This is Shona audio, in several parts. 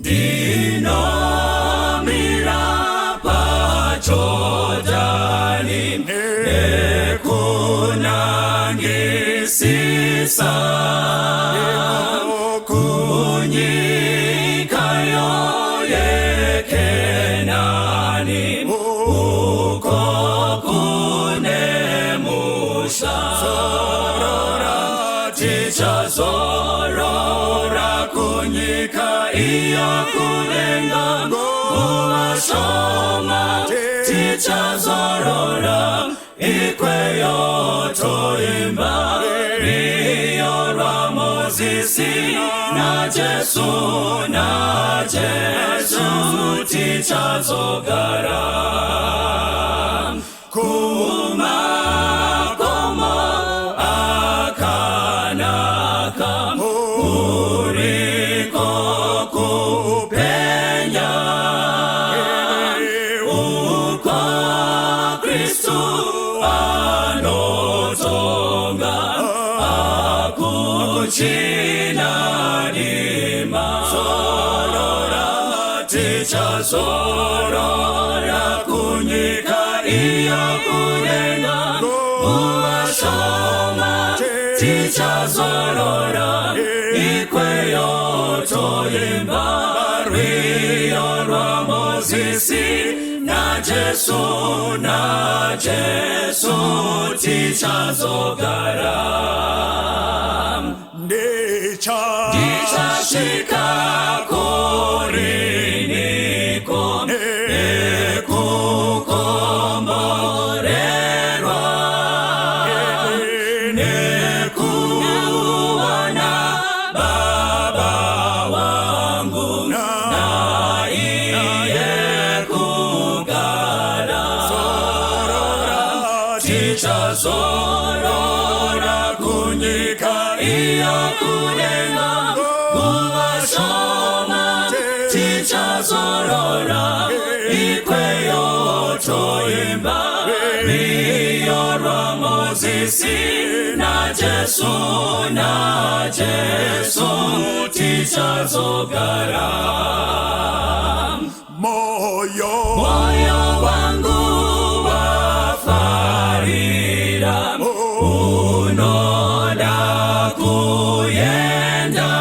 Ndinomira paJordani nekunangisisa kunyika yeKenani uko kune musha. Tichazorora kunyika iyo kudenga nguva shoma. Tichazorora ikweyo toimba rwiyo rwaMozisi naJesu, naJesu tichazogara kumakomo akanaka kuriko kupenya uko Kristu anotonga hakuchina rima. Zorora, tichazorora kunyika iyo kudenga nguva shoma. Tichazorora ikweyo toimba rwiyo rwaMozisi naJesu, naJesu tichazogara. Ndicha Ndichasvika kuriniko nekukomborerwa nekuona Baba wangu naiye kugara. Tichazorora kunyika iyo kudenga nguva shoma. Tichazorora ikweyo toimba rwiyo rwaMozisi naJesu, naJesu tichazogara. Moyo Moyo wangu wafarira unoda kuenda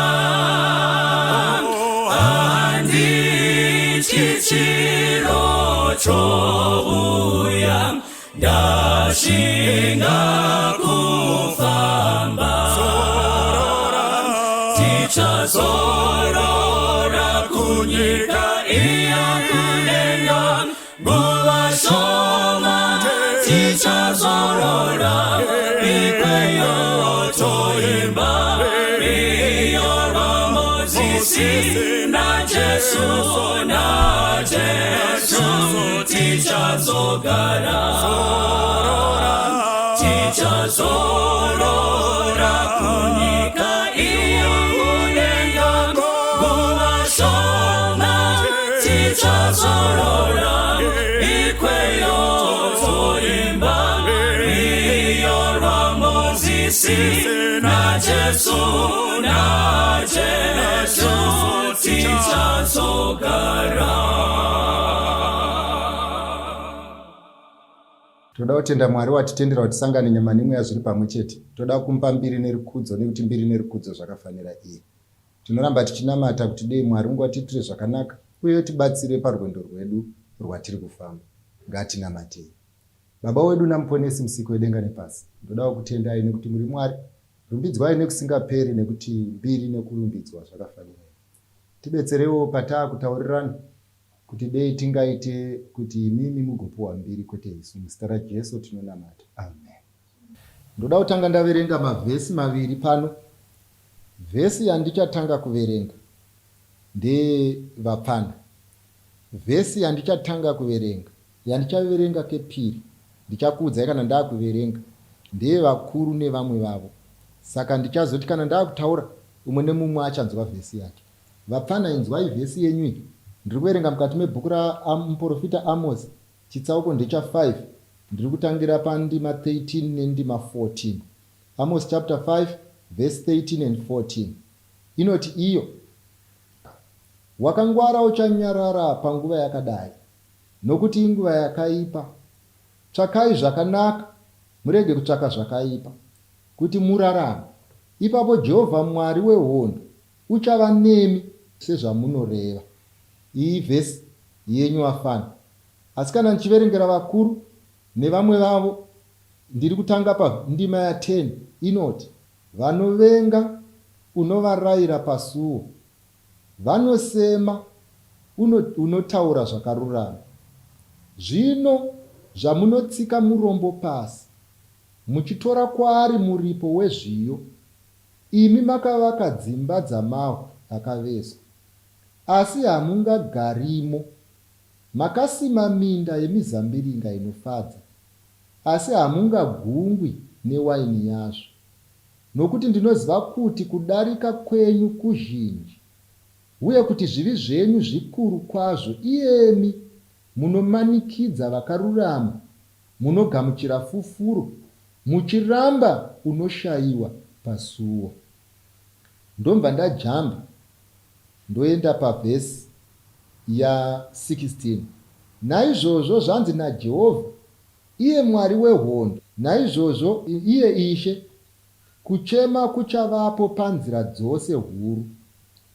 handityi chiro chouya ndashinga kufamba. Tichazorora kunyika iya kudenga nguva shoma. Tichazorora ikweyo toimba rwiyo rwaMozisi naJesu, naJesu tichazogara. Tichazorora kunyika iyo kudenga nguva shoma. Tichazorora ikweyo toimba rwiyo rwaMozisi naJesu, naJesu tichazogara. Toda kutenda Mwari watitendera kuti tisangane nyama nemweya zviri pamwe chete. Toda kumupa mbiri nerukudzo nekuti mbiri nerukudzo zvakafanira iye. Tinoramba tichinamata kuti dei Mwari ungatiitire zvakanaka uye tibatsire parwendo rwedu rwatiri kufamba. Ngatinamatei. Baba wedu naMuponesi, Musiki wedenga nepasi, ndoda kukutendai nekuti muri Mwari. Rumbidzwai nekusingaperi nekuti mbiri nekurumbidzwa zvakafanira. Tibetserewo pataakutaurirana kuti dei tingaite kuti imimi mugopuwa mbiri kwete isu. Muzita raJesu tinonamata. Amen. Ndoda kutanga ndaverenga mavhesi maviri pano. Vhesi yandichatanga kuverenga ndeyevapfana. Vhesi yandichatanga kuverenga, yandichaverenga kepiri, ndichakuudzai kana ndakuverenga, ndeyevakuru nevamwe vavo. Saka ndichazoti kana ndakutaura, umwe nemumwe achanzwa vhesi yake. Vapfana, inzwai vhesi yenyu iyi. Ndiri kuverenga mukati mebhuku ramuprofita Amosi, chitsauko ndecha5. Ndiri kutangira pandima 13 nendima 14. Amos chapter 5 verse 13 and 14 inoti iyo. Wakangwara uchanyarara panguva yakadai, nokuti inguva yakaipa. Tsvakai zvakanaka, murege kutsvaka zvakaipa, kuti murarame. Ipapo Jehovha Mwari wehondo uchava nemi sezvamunoreva. Iyi ivhesi yenyu vafana. Asi kana ndichiverengera vakuru nevamwe vavo, ndiri kutanga pandima ya 10 inoti, Vanovenga unovarayira pasuo, vanosema unotaura zvakarurama. Zvino zvamunotsika murombo pasi, muchitora kwaari muripo wezviyo, imi makavaka dzimba dzamahwe akavezwa, asi hamungagarimo, makasima minda yemizambiringa inofadza, asi hamungagungwi newaini yazvo. Nokuti ndinoziva kuti kudarika kwenyu kuzhinji, uye kuti zvivi zvenyu zvikuru kwazvo, iyemi munomanikidza vakarurama, munogamuchira fufuro, muchiramba unoshaiwa pasuo. Ndobva ndajamba ndoenda pavhesi ya 16. Naizvozvo zvanzi naJehovha, iye Mwari wehondo, naizvozvo iye Ishe, kuchema kuchavapo panzira dzose huru,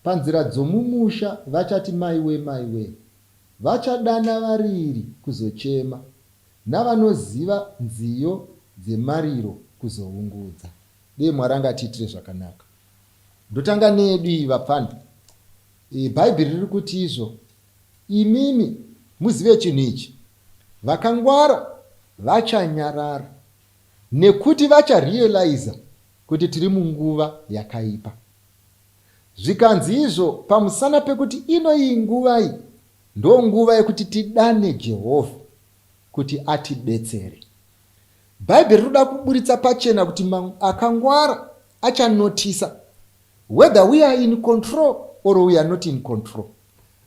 panzira dzomumusha vachati maiwe, maiwe, vachadana variri kuzochema, navanoziva nziyo dzemariro kuzoungudza. Dei Mwari angatiitire zvakanaka. Ndotanga neyedu iyi vapfana. E, Bhaibheri riri kuti izvo, imimi muzive chinhu ichi, vakangwara vachanyarara nekuti vacharealiza kuti tiri munguva yakaipa. Zvikanzi izvo pamusana pekuti ino iyi nguva iyi ndonguva yekuti tidane Jehovha kuti atibetsere. Bhaibheri rinoda kuburitsa pachena kuti akangwara achanotisa whether we are in control or we are not in control.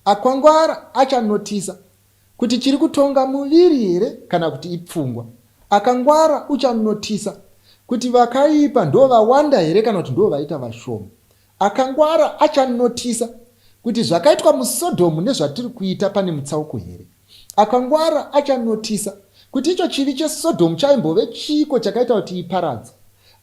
Akangwara achanotisa kuti chiri kutonga muviri here kana kuti ipfungwa. Akangwara uchanotisa kuti vakaipa ndo vawanda here kana kuti ndo vaita vashoma. Akangwara achanotisa kuti zvakaitwa muSodhomu nezvatiri kuita pane mutsauko here. Akangwara achanotisa kuti icho chivi cheSodhomu chaimbove chiiko chakaita kuti iparadzwe.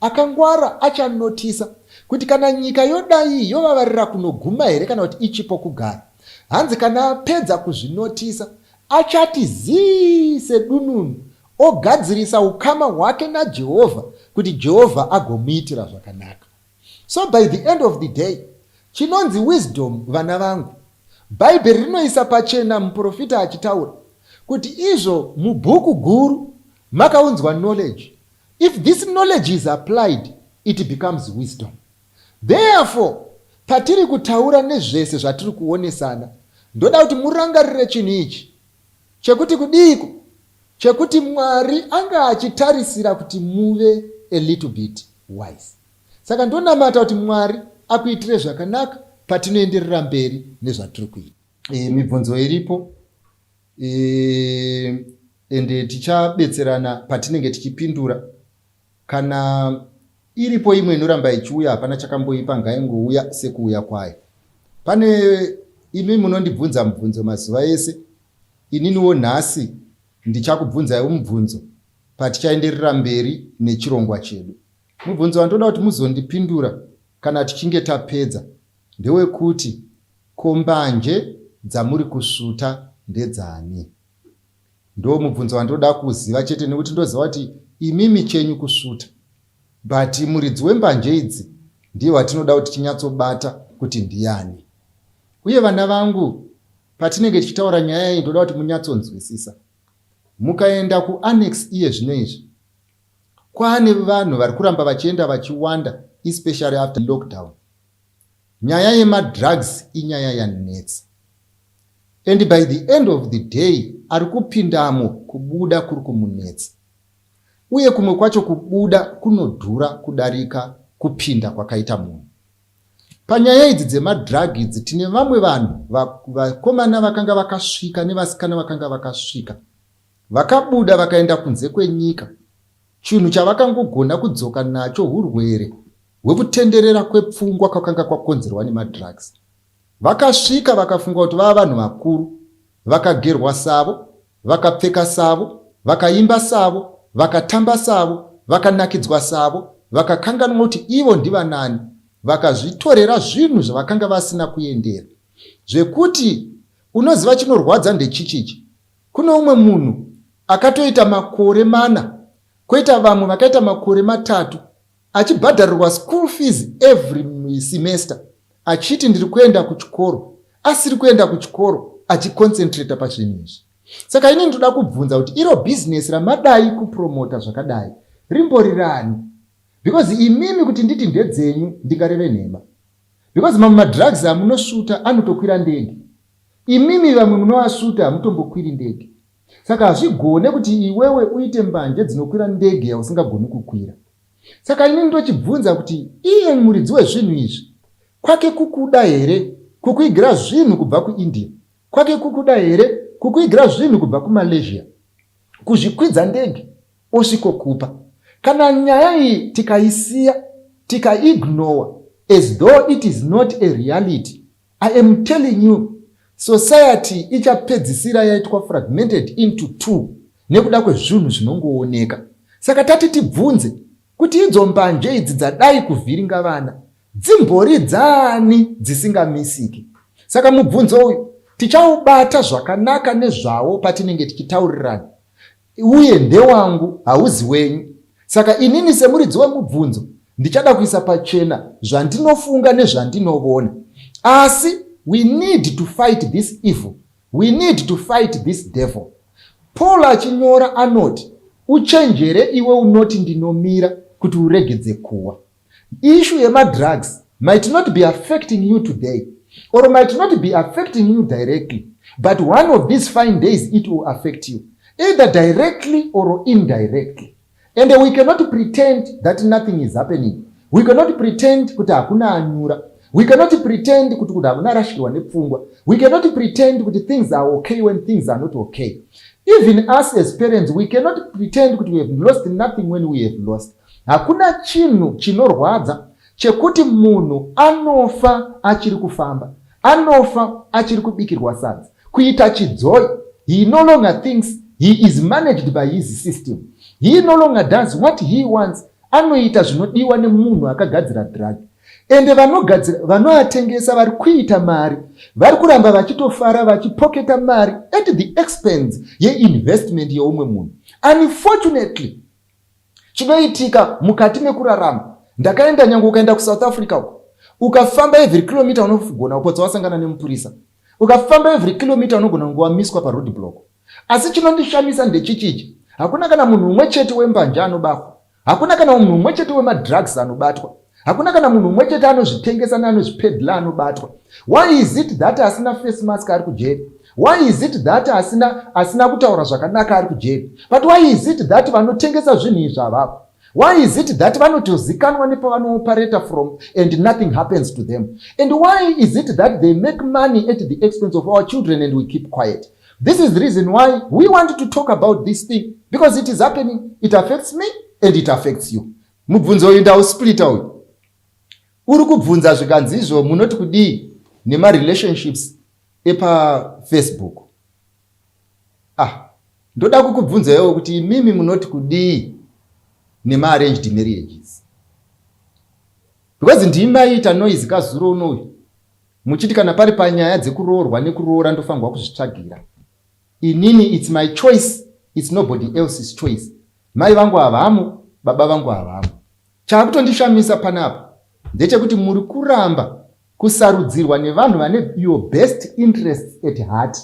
Akangwara achanotisa kuti kana nyika yodai yovavarira kunoguma here kana kuti ichipo kugara. Hanzi kana apedza kuzvinotisa achati zii sedununu ogadzirisa ukama hwake naJehovha kuti Jehovha agomuitira zvakanaka. So by the end of the day chinonzi wisdom vana vangu Bhaibheri rinoisa pachena muprofita achitaura kuti izvo mubhuku guru makaunzwa knowledge. If this knowledge is applied it becomes wisdom. Therefore patiri kutaura nezvese zvatiri kuonesana ndoda kuti murangarire chinhu ichi chekuti kudiiko chekuti Mwari anga achitarisira kuti muve a little bit wise. Saka ndonamata kuti Mwari akuitire zvakanaka patinoenderera mberi nezvatiri kuita. E, mibvunzo iripo e, ende tichabetserana patinenge tichipindura. Kana iripo imwe inoramba ichiuya hapana chakamboipa ngaingouya sekuuya kwayo. Pane imi munondibvunza mubvunzo mazuva ese, ininiwo nhasi ndichakubvunzaiwo mubvunzo patichaenderera mberi nechirongwa chedu. Mubvunzo wandoda kuti muzondipindura kana tichinge tapedza ndewekuti ko mbanje dzamuri kusvuta ndedzani? Ndo mubvunzo wandoda kuziva chete nekuti ndoziva kuti imimi chenyu kusvuta but muridzi wembanje idzi ndiye watinoda kuti tinyatsobata kuti ndiyani. Uye vana vangu patinenge tichitaura nyaya iyi ndoda kuti munyatsonzwisisa. Mukaenda kuannex iye zvino izvi Kwaane vanhu vari kuramba vachienda vachiwanda especially after lockdown. Nyaya yemadrugs inyaya yanetsa and by the end of the day ari kupindamo kubuda kuri kumunetsa. Uye kumwe kwacho kubuda kunodhura kudarika kupinda kwakaita munhu. Panyaya idzi dzemadrug idzi tine vamwe vanhu vakomana vakanga vakasvika nevasikana vakanga vakasvika Vakabuda vakaenda kunze kwenyika. Chinhu chavakangogona kudzoka nacho hurwere hwekutenderera kwepfungwa kwakanga kwakonzerwa nemadrugs. Vakasvika vakafunga kuti vava vanhu vakuru, vakagerwa savo, vakapfeka savo, vakaimba savo, vakatamba savo, vakanakidzwa savo, vakakanganwa kuti ivo ndivanani, vakazvitorera zvinhu zvavakanga vasina kuendera. Zvekuti unoziva chinorwadza ndechichichi, kune umwe munhu akatoita makore mana, koita vamwe vakaita makore matatu achibhadharirwa school fees every semester achiti ndiri kuenda kuchikoro, asiri kuenda kuchikoro, achiconcentrata pazvinhu izvi. Saka ini ndoda kubvunza kuti iro bhizinesi ramadai kupromota zvakadai rimborirani? Because imimi kuti nditi ndedzenyu ndingareve nhema, because mamwe madrugs amunosvuta anotokwira ndege, imimi vamwe munoasvuta hamutombokwiri ndege. Saka hazvigone kuti iwewe uite mbanje dzinokwira ndege yausingagoni kukwira. Saka ini ndochibvunza kuti iye muridzi wezvinhu izvi kwake kukuda here kukuigira zvinhu kubva kuIndia? Kwake kukuda here kukuigira zvinhu kubva kuMalaysia? Kuzvikwidza ndege osvikokupa. Kana nyaya iyi tikaisiya, tikaignore as though it is not a reality, I am telling you, society ichapedzisira yaitwa fragmented into two nekuda kwezvinhu zvinongooneka. Saka tati tibvunze kuti idzo mbanje idzi dzadai kuvhiringa vana dzimbori dzaani dzisingamisiki? Saka mubvunzo uyu tichaubata zvakanaka nezvawo patinenge tichitaurirana, uye ndewangu hauzi wenyu. Saka inini semuridzi wemubvunzo ndichada kuisa pachena zvandinofunga nezvandinovona. Asi we need to fight this evil, we need to fight this devil. Paul achinyora anoti, uchenjere iwe unoti ndinomira kuti uregedze kuwa. Issue yemadrugs might not be affecting you today or might not be affecting you directly, but one of these fine days it will affect you either directly or indirectly. And we cannot pretend that nothing is happening. We cannot pretend kuti hakuna anyura. We cannot pretend kuti hakuna arashikirwa nepfungwa. We cannot pretend kuti things are okay when things are not okay. Even us as parents, we cannot pretend kuti we have lost nothing when we have lost. Hakuna chinhu chinorwadza chekuti munhu anofa achiri kufamba, anofa achiri kubikirwa sadza, kuita chidzoi. He no longer thinks, he is managed by his system. He no longer does what he wants. Anoita zvinodiwa nemunhu akagadzira drug. Ende vanogadzira, vanoatengesa vari kuita mari, vari kuramba vachitofara vachipoketa mari at the expense yeinvestment yeumwe munhu. Unfortunately, chinoitika mukati mekurarama, ndakaenda nyange ukaenda kuSouth Africa uko, ukafamba every kilometer unogona kupotsa wasangana nemupurisa, ukafamba every kilometer unogona kunge wamiswa paroad block. Asi chinondishamisa ndechichichi, hakuna kana munhu umwe chete wembanje anobatwa, hakuna kana munhu umwe chete wemadrugs anobatwa, hakuna kana munhu umwe chete anozvitengesa neanozvipedla anobatwa. Why is it that asina face mask ari kujeri? Why is it that asina kutaura zvakanaka ari kujeri? But why is it that vanotengesa zvinhu izvi havapo? Why is it that vanotozikanwa nepavanooperata from and nothing happens to them? And why is it that they make money at the expense of our children and we keep quiet? This is the reason why we want to talk about this thing, because it is happening, it affects me and it affects you. Mubvunzo uyu ndausplita uyu. Uri kubvunza zvikanzi izvo munoti kudii nemarelationships epaFacebook? Ndoda kukubvunza iwo kuti imimi munoti kudii nemaarranged marriages? Because ndimi maiita noise kazuro unoyu muchiti kana pari panyaya dzekuroorwa nekuroora ndofanirwa kuzvitsvagira. Inini it's my choice, it's nobody else's choice. Mai vangu havamo, baba vangu havamo. Chaakutondishamisa panapa ndechekuti muri kuramba kusarudzirwa nevanhu vane your best interests at heart,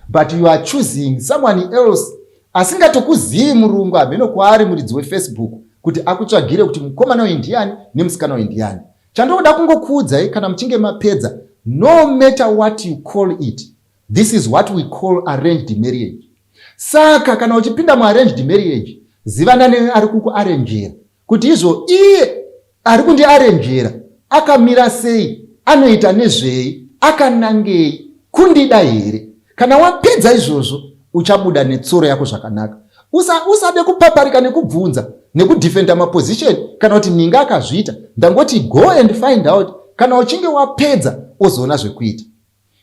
but you are choosing someone else asingatokuzivi, murungu hameno kwaari, muridzi weFacebook, kuti akutsvagire kuti mukomana uyu ndiani nemusikana uyu ndiani. Chandinoda kungokuudzai, kana muchinge mapedza, no matter what you call it, this is what we call arranged marriage. Saka kana uchipinda muarranged marriage, zivana neari kukuarenjera kuti izvo iye ari kundiarenjera akamira sei, anoita nezvei, akanangei, kundida here. Kana wapedza izvozvo, uchabuda netsoro yako zvakanaka. Usade kupaparika nekubvunza nekudefenda maposition kana kuti ninga akazviita. Ndangoti go and find out. Kana uchinge wapedza, ozoona zvekuita.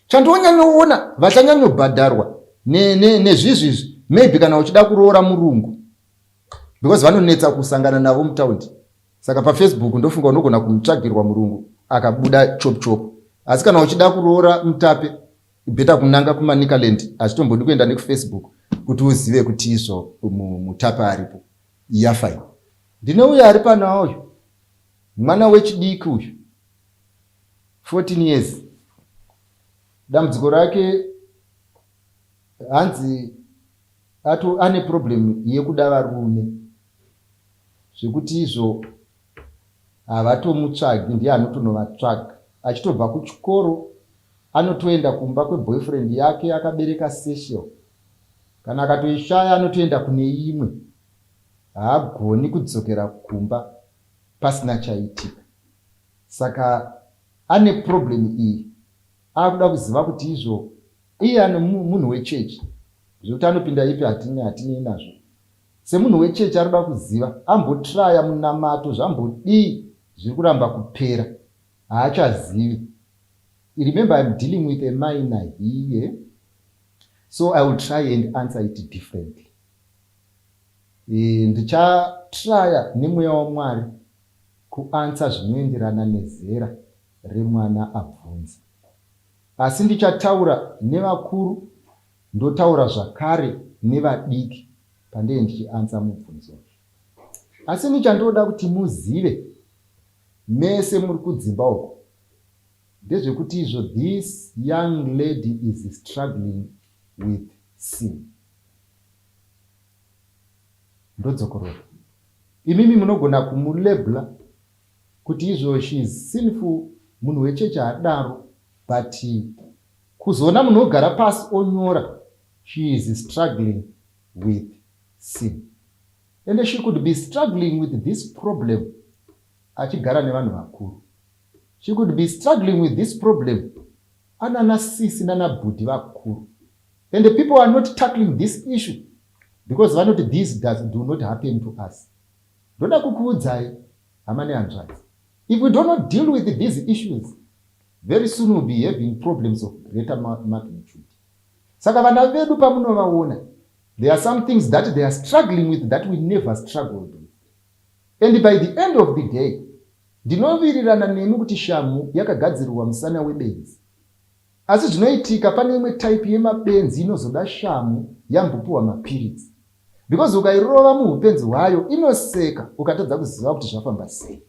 Chandonyanyoona vachanyanyobhadharwa nezvizvi izvi, maybe kana uchida kuroora murungu, because vanonetsa kusangana navo mutaundi. Saka paFacebook ndofunga unogona kumutsvagirwa murungu akabuda chop chop, asi kana uchida kuroora mutape, better kunanga kuManicaland. Hazvitombodi kuenda nekuFacebook kuti uzive kuti izvo mutape aripo. Yafine, ndine uyo ari pano uyu, mwana wechidiki uyu, 14 years. Dambudziko rake hanzi ato ane problem yekuda varume, zvekuti izvo havatomutsvagi, ndiye anotonovatsvaga. Achitobva kuchikoro anotoenda kumba kweboyfriend yake akabereka satchel. Kana akatoishaya anotoenda kune imwe. Haagoni kudzokera kumba pasina chaitika. Saka ane problem iyi, akuda kuziva kuti izvo iye ane munhu wechechi, zvekuti anopinda ipi hatinei nazvo. Semunhu wechechi arikuda kuziva, ambotraya munamato, zvambodii, zviri kuramba kupera, haachazivi. Remember, I'm dealing with a minor here, so I will try and answer it differently. Ndichatraya nemweya waMwari kuanswer zvinoenderana nezera remwana abvunza, asi ndichataura nevakuru, ndotaura zvakare nevadiki pandee ndichianswer mubvunzo. Asi nichandoda kuti muzive mese muri kudzimba uko ndezvekuti izvo this young lady is struggling with sin. Ndodzokorora, imimi munogona kumulabela kuti izvo she is sinful, munhu wechechi haadaro, but kuzoona munhu ogara pasi onyora she is struggling with sin, and she could be struggling with this problem achigara nevanhu vakuru. She could be struggling with this problem anana sisi nanabhudhi vakuru, and the people are not tackling this issue because vanoti this do not happen to us. Ndoda kukuudzai, hama nehanzvadzi, if we do not deal with these issues, very soon we'll be having problems of greater magnitude. Saka vana vedu pamunovaona, there are some things that they are struggling with that we never struggled with. And by the end of the day, ndinovirirana nemi kuti shamhu yakagadzirirwa musana webenzi, asi zvinoitika pane imwe type yemabenzi inozoda shamhu yambopiwa mapiritsi, because ukairova muupenzi hwayo inoseka ukatadza kuziva kuti zvafamba sei.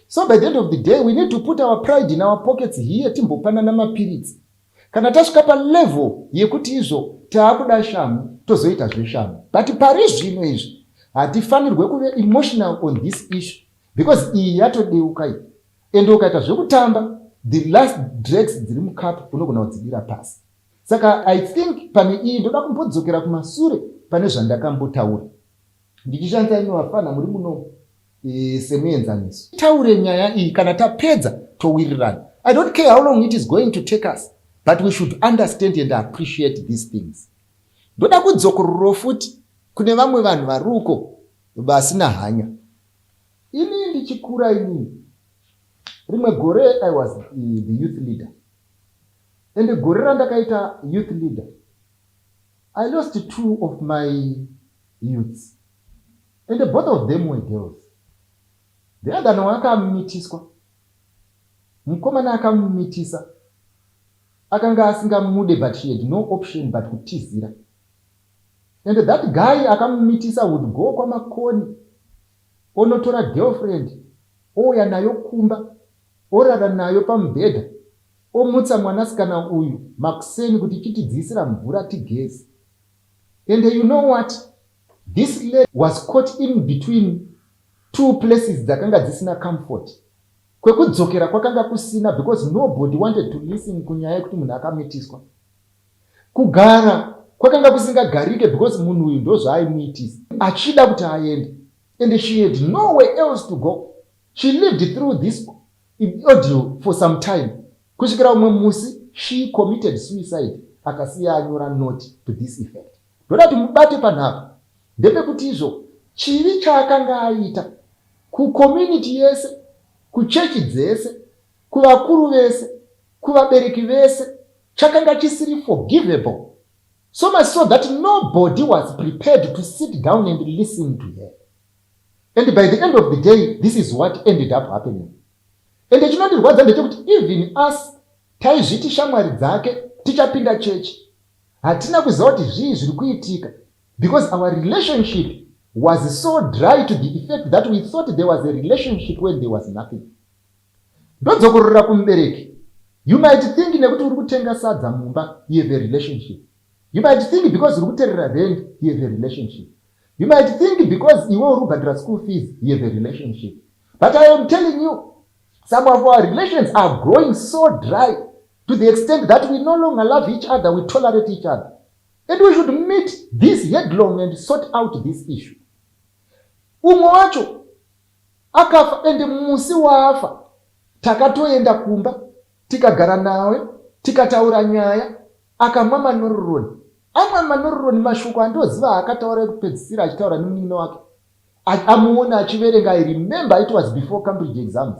So by the end of the day, we need to put our pride in our pockets here, timbopanana mapiritsi. Kana tasvika palevel yekuti izvo taakuda shamhu, tozoita zveshamhu, but pari zvino izvi hatifanirwe kuve emotional on this issue, because iyi yatodeuka iyi, ende ukaita zvekutamba, the last dregs dziri mukapu unogona kudzidira pasi. Saka I think pane iyi ndoda kumbodzokera kumasure pane zvandakambotaura ndichishandisa imi vafana muri muno semuenzaniso. Taure nyaya iyi, kana tapedza towirirana. I don't care how long it is going to take us, but we should understand and appreciate these things. Ndoda kudzokororo futi kune vamwe vanhu vari uko vasina hanya. Ini ndichikura, inini rimwe gore I was the youth leader, and gore randakaita youth leader, I lost two of my youths, and both of them were girls. The other one akamitiswa, mukomana akamumitisa akanga asingamude, but she had no option but kutizira. And that guy akamumitisa would go kwaMakoni onotora girlfriend, ouya nayo kumba, orara nayo pamubhedha, omutsa mwanasikana uyu makuseni kuti chitidziisira mvura tigezi. And you know what? This lady was caught in between two places dzakanga dzisina comfort. Kwekudzokera kwakanga kusina, because nobody wanted to listen kunyaya yekuti munhu akamitiswa. Kugara kwakanga kusingagarike, because munhu uyu ndozvaaimuitisa achida kuti aende, and she had nowhere else to go. She lived through this ordeal for some time, kusvikira umwe musi she committed suicide, akasiya anyora note to this effect. Ndoda kuti mubate panhapa ndepekuti izvo chivi chaakanga aita, kucommunity yese, kuchechi dzese, kuvakuru vese, kuvabereki vese. Chakanga chisiri forgivable, so much so that nobody was prepared to sit down and listen to her. And by the end of the day, this is what ended up happening. Ende chinondirwadza ndechekuti even us taizviti shamwari dzake, tichapinda chechi, hatina kuziva kuti zvii zviri kuitika, because our relationship was so dry to the effect that we thought there was a relationship when there was nothing. Ndodzokorora kumubereki: you might think nekuti uri kutenga sadza mumba, you have a relationship. You might think because uri kuterera rent, you have a relationship. You might think because iwe uri kubhadhira school fees, you have a relationship. But I am telling you, some of our relations are growing so dry to the extent that we no longer love each other, we tolerate each other. And we should meet this headlong and sort out this issue. Umwe wacho akafa, ende musi waafa takatoenda kumba, tikagara nawe, tikataura nyaya. Akamwa manororoni, amwe manororoni. Mashoko andoziva akataura ekupedzisira achitaura nemunin'ina wake amuona achiverenga, I remember it was before Cambridge exams,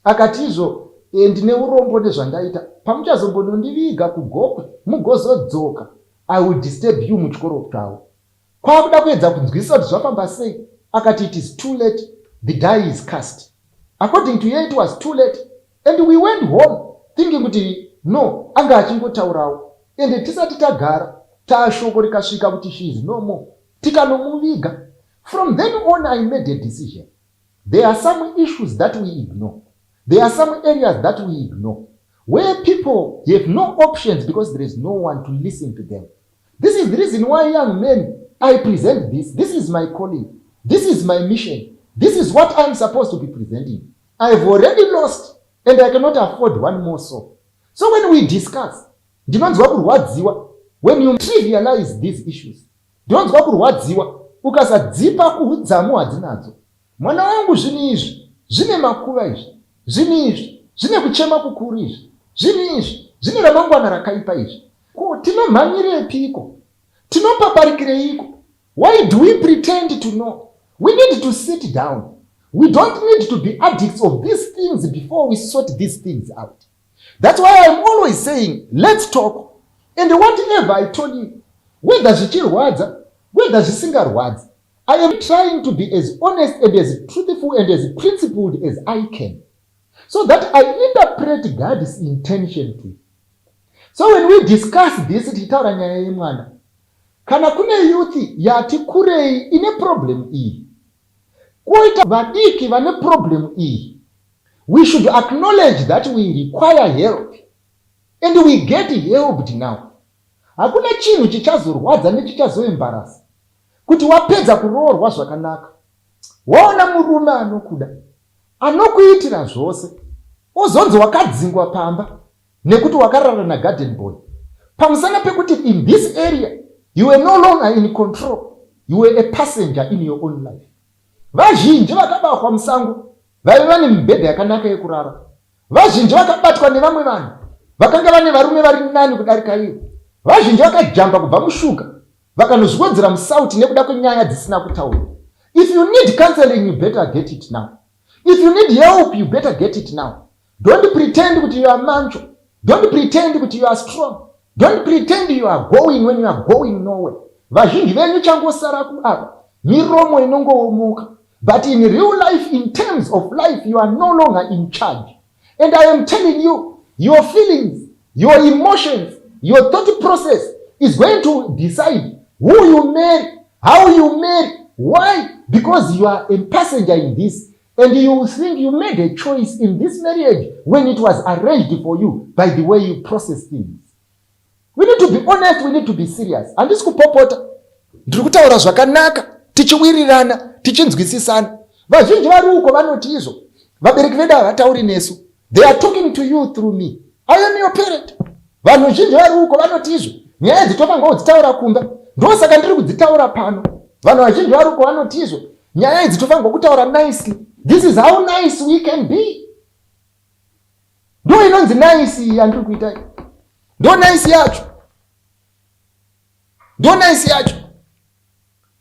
akati izvo, "Ndine urombo nezvandaita. Pamuchazombonondiviga kuGokwe mugozodzoka, I will disturb you muchikoro chavo." Kwakuda kuedza kunzwisisa kuti zvafamba sei, akati, "It is too late, the die is cast." According to her, it was too late. And we went home thinking kuti no, anga achingotaurawo. Ende tisati tagara, taashoko rikasvika kuti she is no more. Tikanomuviga. From then on, I made a decision. There are some issues that we ignore. There are some areas that we ignore where people have no options because there is no one to listen to them. This is the reason why, young men, I present this. This is my calling, this is my mission, this is what I'm supposed to be presenting. I've already lost and I cannot afford one more soul. So when we discuss, ndinonzwa kurwadziwa when you trivialize these issues. Ndinonzwa kurwadziwa ukasadzipa kuudzamu hwadzinadzo. Mwana wangu, zvinhu izvi zvine makuva izvi, zvinhu izvi zvine kuchema kukuru izvi, zvinhu izvi zvine ramangwana rakaipa izvi. Ko tinomhanyirepiko? Tinopaparikireiko? Why do we pretend to know? We need to sit down. We don't need to be addicts of these things before we sort these things out. That's why I'm always saying, let's talk. And whatever I told you, whether zvichirwadza, whether zvisingarwadzi, I am trying to be as honest and as truthful and as principled as I can, so that I interpret God's intention to you. So when we discuss this, tichitaura nyaya yemwana, kana kune youth yati kurei ine problem iyi, kwoita vadiki vane problem iyi, we should acknowledge that we require help and we get helped now. Hakuna chinhu chichazorwadza nechichazoembarasa kuti wapedza kuroorwa zvakanaka, waona murume anokuda, anokuitira zvose, ozonzi wakadzingwa pamba nekuti wakarara nagarden boy, pamusana pekuti in this area you were no longer in control, you were a passenger in your own life. Vazhinji vakabatwa musango vaiva vane mibhedha yakanaka yekurara. Vazhinji vakabatwa nevamwe vanhu vakanga vane varume vari nani kudarika ivo. Vazhinji vakajamba kubva mushuga vakanozviwedzera musauti nekuda kwenyaya dzisina kutaurwa. If you need counseling, you better get it now. If you need help, you better get it now. Don't pretend kuti you are macho. Don't pretend kuti you are strong. Don't pretend you are going when you are going nowhere. Vazhinji venyu changosara kuapa miromo inongoomuka, but in real life, in terms of life, you are no longer in charge. And I am telling you, your feelings, your emotions, your thought process is going to decide who you marry, how you marry. Why? Because you are a passenger in this, and you think you made a choice in this marriage when it was arranged for you by the way you process things. We need to be honest, we need to be serious. Handisi kupopota, ndiri kutaura zvakanaka, tichiwirirana, tichinzwisisana. Vazhinji vari uko vanoti izvo vabereki vedu havatauri nesu. They are talking to you through me. I am your parent. Vanhu zhinji vari uko vanoti izvo nyaya idzi tofanirwa kudzitaura kumba, ndosaka ndiri kudzitaura pano. Vanhu vazhinji vari uko vanoti izvo nyaya idzi tofanirwa kutaura nicely. This is how nice we can be. Ndo inonzi nice yandiri kuita, ndo nice yacho, ndo nice yacho.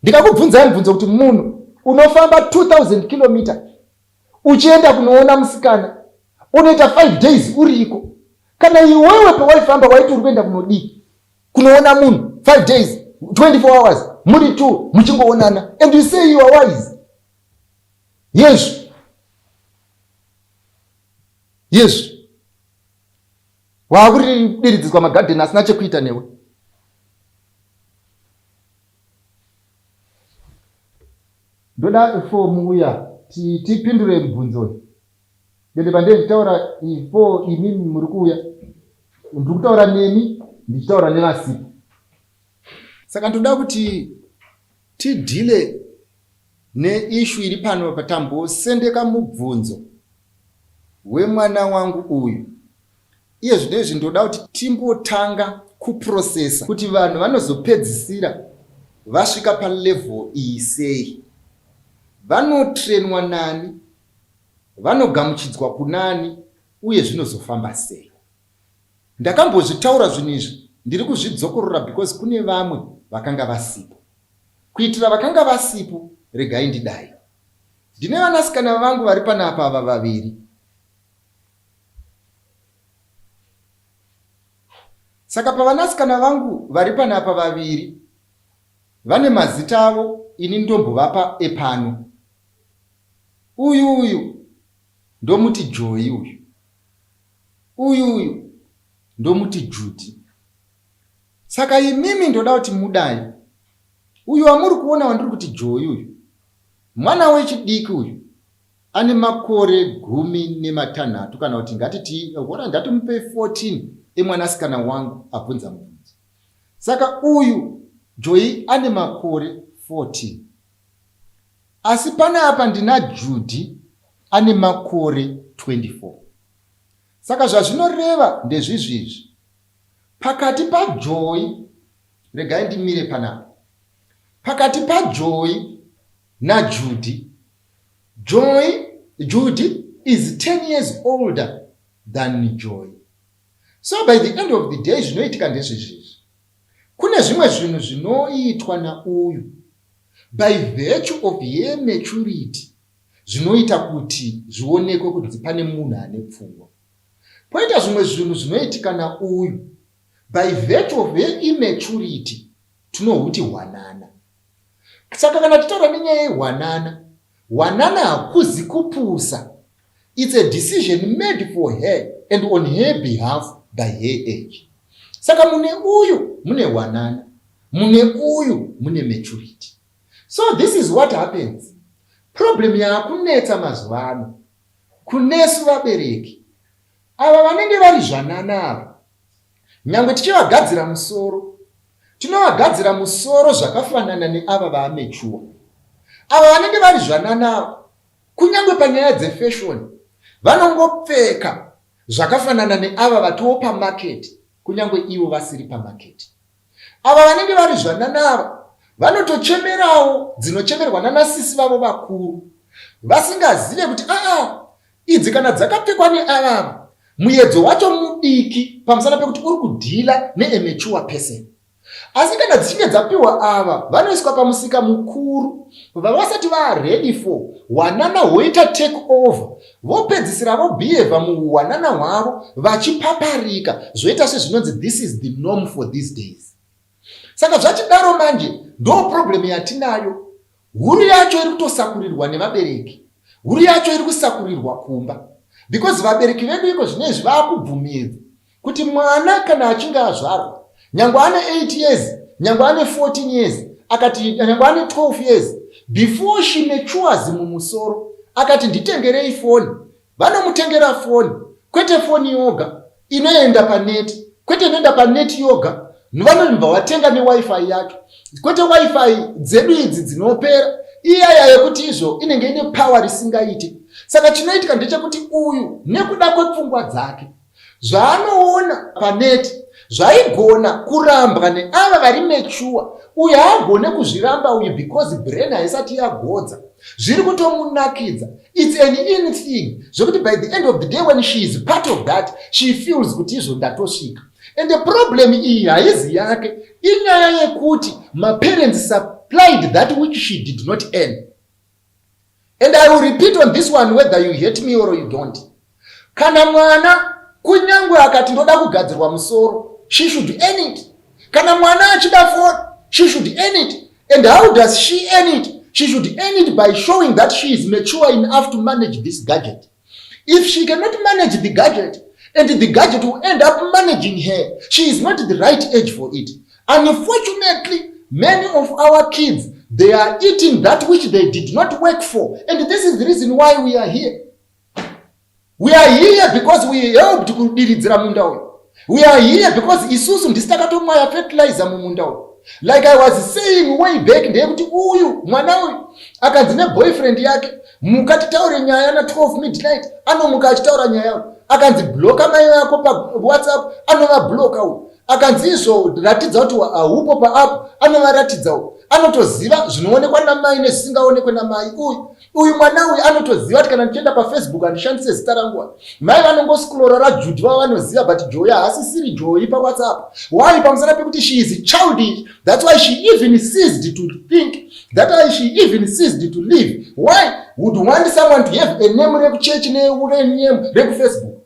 Ndikakubvunzai mubvunzo kuti munhu unofamba 2000 kilomita uchienda kunoona musikana, unoita 5 days uriko. Kana iwewe pawaifamba waiti uri kuenda kunodii? Kunoona munhu 5 days, 24 hours, muri two muchingoonana and you say you are wise. Yezvo. Yezvo. Waakudiridziswa magadheni asina chekuita newe. Ndoda fomu uya tipindure mubvunzo uyu. Dende pandee ndichitaura ifo imimi muri kuuya. Ndiri kutaura nemi ndichitaura nevasipo. Saka ndoda kuti tidhile neishu iri pano patambosendeka mubvunzo wemwana wangu uyu. Iye zvino izvi ndoda kuti timbotanga kuprocessa kuti vanhu vanozopedzisira vasvika palevel iyi sei. Vanotrenwa nani, vanogamuchidzwa kunani uye zvinozofamba sei. Ndakambozvitaura zvinhu izvi ndiri kuzvidzokorora because kune vamwe vakanga vasipo. Kuitira vakanga vasipo regai ndidai. Ndine vanasikana vangu vari panapa ava vaviri. Saka pavanasikana vangu vari panapa vaviri vane mazita avo ini ndombovapa epano. Uyu uyu ndomuti Joy uyu. Uyu uyu ndomuti Judy. Saka imimi ndoda kuti mudai. Uyu wamuri kuona wandiri kuti Joy uyu mwana wechidiki uyu ane makore 16 kana kuti ngatiti hora ndatomupe 14 emwanasikana wangu abvunza mubvunzo. Saka uyu Joy ane makore 14. Asi panapa ndina Judy ane makore 24. Saka zvazvinoreva ndezvizvizvi. Pakati paJoy, regai ndimire panapa. Pakati paJoy naJudy, Joy, Judy is 10 years older than Joy. So by the end of the day zvinoitika ndezvezvizvi. Kune zvimwe zvinhu zvinoitwa nauyu by virtue of her maturity zvinoita kuti zvionekwe kunzi pane munhu ane pfungwa. Poita zvimwe zvinhu zvinoitika nauyu by virtue of her immaturity tinohuti hwanana. Saka kana titaura nenyaya yehwanana, hwanana hakuzi kupusa. It's a decision made for her and on her behalf by her age. Saka mune uyu mune hwanana, mune uyu mune maturity. So this is what happens. Problem yaakunetsa mazuva ano kunesu vabereki ava vanenge vari zvanana ava, nyangwe tichivagadzira musoro, tinovagadzira musoro zvakafanana neava vaamechuwa. Ava vanenge vari zvanana ava, kunyange panyaya dzefashoni, vanongopfeka zvakafanana neava vatoo pamaketi, kunyange ivo vasiri pamaketi. Ava vanenge vari zvanana ava vanotochemerawo dzinochemerwa nanasisi vavo vakuru, vasingazive kuti aa idzi kana dzakapfekwa neavava muyedzo wacho mudiki pamusana pekuti uri kudhila neamature person. Asi kana dzichinge dzapiwa ava vanoiswa pamusika mukuru vavasati vaready for hwanana hwoita take over vopedzisira vobhiyevha muhwanana hwavo vachipaparika zvoita sezvinonzi this is the norm for these days. Saka zvachidaro manje ndo problem yatinayo. Huru yacho iri kutosakurirwa nevabereki. Huru yacho iri kusakurirwa kumba because vabereki vedu iko zvinezvi vaakubvumirwa kuti mwana kana achinge azvarwa nyangwe ane 8 years nyangwe ane 14 years akati nyangwe ane 12 years before she matures mumusoro akati nditengerei foni, vanomutengera foni, kwete foni yoga inoenda paneti, kwete inoenda paneti yoga, vanobva vatenga newifi yacho, kwete wifi dzedu idzi dzinopera iyaya yekuti izvo inenge ine power risingaite. Saka chinoitika ndechekuti uyu nekuda kwepfungwa dzake zvaanoona paneti zvaigona kurambwa neava vari mechuwa, uyu haagone kuzviramba uyu because brain haisati yagodza, zviri kutomunakidza. It's an in thing zvekuti by the end of the day when she is part of that she feels kuti izvo ndatosvika. And the problem iyi haizi yake, inyaya yekuti maparents supplied that which she did not earn. And I will repeat on this one whether you hate me or you don't. Kana mwana Kunyangwe akati ndoda kugadzirwa musoro, she should earn it. Kana mwana achida phone, she should earn it. And how does she earn it? She should earn it by showing that she is mature enough to manage this gadget. If she cannot manage the gadget, and the gadget will end up managing her, she is not the right age for it. Unfortunately, many of our kids, they are eating that which they did not work for. And this is the reason why we are here. We are here because we helped kudiridzira munda uyu. We are here because isusu ndisi takatomwaya fertilizer mumunda uyu. Like I was saying way back, ndeyekuti uyu mwana uyu akanzi neboyfriend yake, muka titaure nyaya na 12 midnight, anomuka achitaura nyaya uyu. Akanzi blocka mai vako paWhatsApp, anovablocka uyu. Akanzi izvo ratidza kuti haupo paapp, anovaratidza uyu. Anotoziva zvinoonekwa namai nezvisingaonekwe namai uyu. Uyu mwana uyu anotoziva kuti kana ndichienda paFacebook handishandise zita rangu. Mai vanongoscrolla raJudy vava vanoziva, but Joy haasisiri Joy paWhatsApp. Why? Pamusana pekuti she is childish. That's why she even ceased to think. That's why she even ceased to live. Why would want someone to have a name rekuchechi nename rekuFacebook?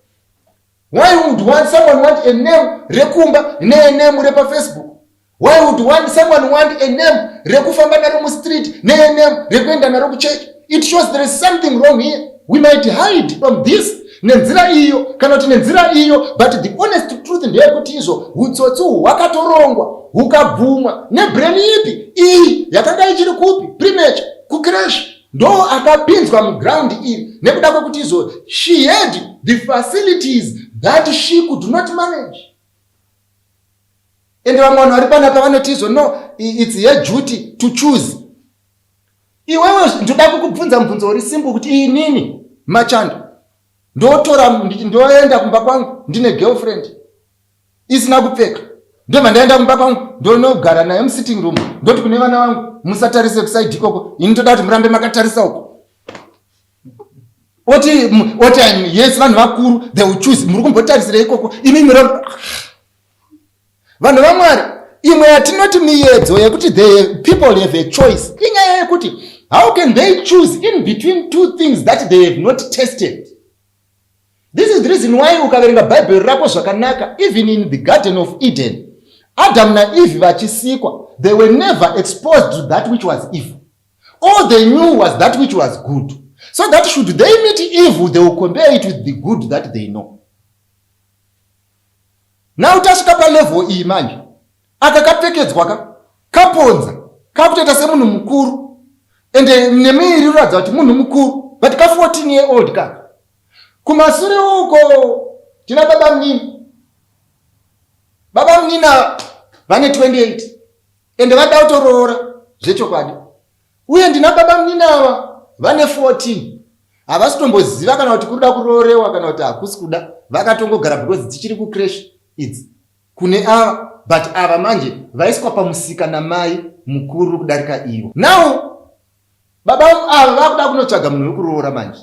Why would want someone want a name rekumba nename repaFacebook? Why would want someone want a name rekufamba naro mustreet nename rekuenda naro kuchechi? It shows there is something wrong here. We might hide from this nenzira iyo kana kuti nenzira iyo, but the honest truth ndeyekuti izvo utsotsi uhu hwakatorongwa, hukabvumwa nebrain ipi? Iyi yakanga ichiri kupi? Premature kucreche, ndo akapinzwa muground iri nekuda kwekuti izvo she had the facilities that she could not manage. Ende vamwe vanhu vari panapa vanoti izvo, no, it's her duty to choose. Iwewe, ndoda kukubvunza mubvunzo uri simple, kuti inini Machando ndotora, ndoenda kumba kwangu ndine girlfriend isina kupfeka, ndobva ndaenda kumba kwangu, ndonogara naye musitting room, ndoti kune vana vangu, "Musatarise kuside ikoko, ini ndoda kuti murambe makatarisa uko." Oti yes, vanhu vakuru, they will choose. Muri kumbotarisira ikoko imi mira. Vanhu vaMwari, imwe yatinoti miedzo yekuti the people have a choice inyaya yekuti how can they choose in between two things that they have not tested? This is the reason why ukaverenga Bhaibheri rako zvakanaka, even in the Garden of Eden, Adam naEve vachisikwa, they were never exposed to that which was evil. All they knew was that which was good, so that should they meet evil, they will compare it with the good that they know. Now tasvika palevel iyi manje, aka kapfekedzwa ka kaponza kakutoita semunhu mukuru, ende nemiiri uratidza kuti munhu mukuru, but ka 14 year old kaka. Kumasure uko tina baba munini. Baba munini vane 28, ende vada kutoroora zvechokwadi. Uye ndina baba munini ava vane 14, havasi kutomboziva kana kuti kuda kuroorewa kana kuti hakusi kuda. Vakatongogara because dzichiri kucreche idzi kune ava, but ava manje vaiswa pamusika namai mukuru kudarika ivo. Now baba ava vakuda kunotsvaga munhu wekuroora manje.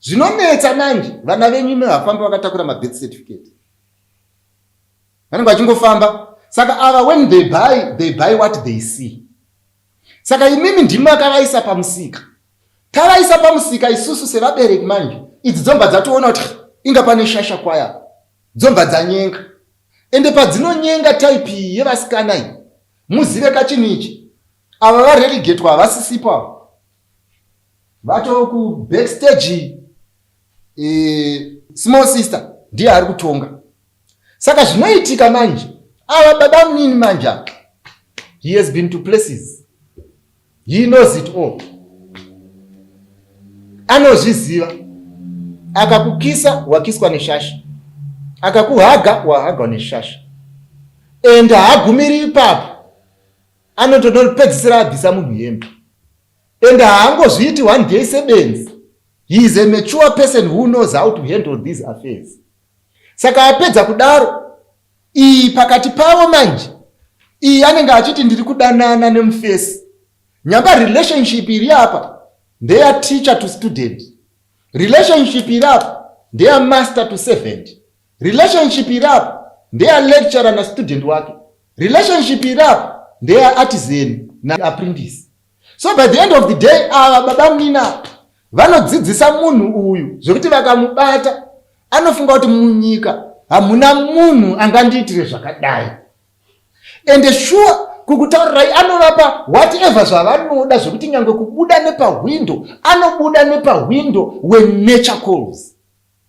Zvinonetsa manje, vana venyu ime vafamba vakatakura mabirth certificate, vanenge vachingofamba. Saka ava, when they buy, they buy what they see. Saka imimi ndimi makavaisa pamusika. Tavaisa pamusika isusu sevabereki manje, idzi dzobva dzatoona kuti inga pane shasha kwaya, dzobva dzanyenga. Ende padzinonyenga, type iyi yevasikana iyi, muzive kachinhu ichi, ava varelegatwa, havasisipo ava, vato kubackstage. Small sister ndiye ari kutonga. Saka zvinoitika manje, ava baba munini manje ava, he has been to places, he knows it all, anozviziva. Akakukisa, wakiswa neshasha. Akakuhaga, wahagwa neshasha. And haagumiri ipapo, anotonopedzisira abvisa munhu hembe. And haangozviiti one day sebenzi. He is a mature person who knows how to handle these affairs. Saka apedza kudaro, iyi pakati pavo manje, iyi anenge achiti ndiri kudanana nemufesi. Nyamba relationship iri apa ndeya teacher to student, relationship iri apa ndeya master to servant, relationship iri apa ndeya lecturer nastudent wake, relationship iri apa ndeya artisan naapprentice. So by the end of the day, ava baba munina vanodzidzisa munhu uyu zvekuti vakamubata anofunga kuti munyika Hamuna munhu angandiitire zvakadai. Ende shuwa kukutaurirai anovapa whatever zvavanoda zvekuti nyange kubuda nepahwindo anobuda nepahwindo when nature calls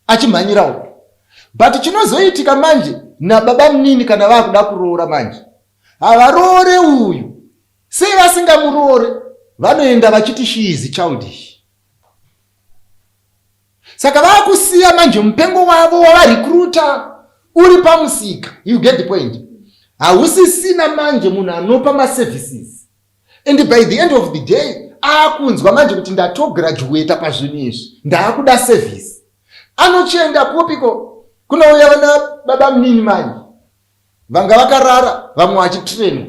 achimhanyirawo. But chinozoitika manje nababa munini kana vakuda kuroora manje havaroore uyu. Sei vasingamuroore? Vanoenda vachiti she is childish. Saka vakusiya manje mupengo wavo wavarecruiter uri pamusika. You get the point. Hausisina manje munhu anopa maservices. And by the end of the day akunzwa manje kuti ndatograduata pazvinhu izvi ndaakuda service. Anochienda kupiko? Kunouya vana baba munini manje vanga vakarara vamwe vachitrainwa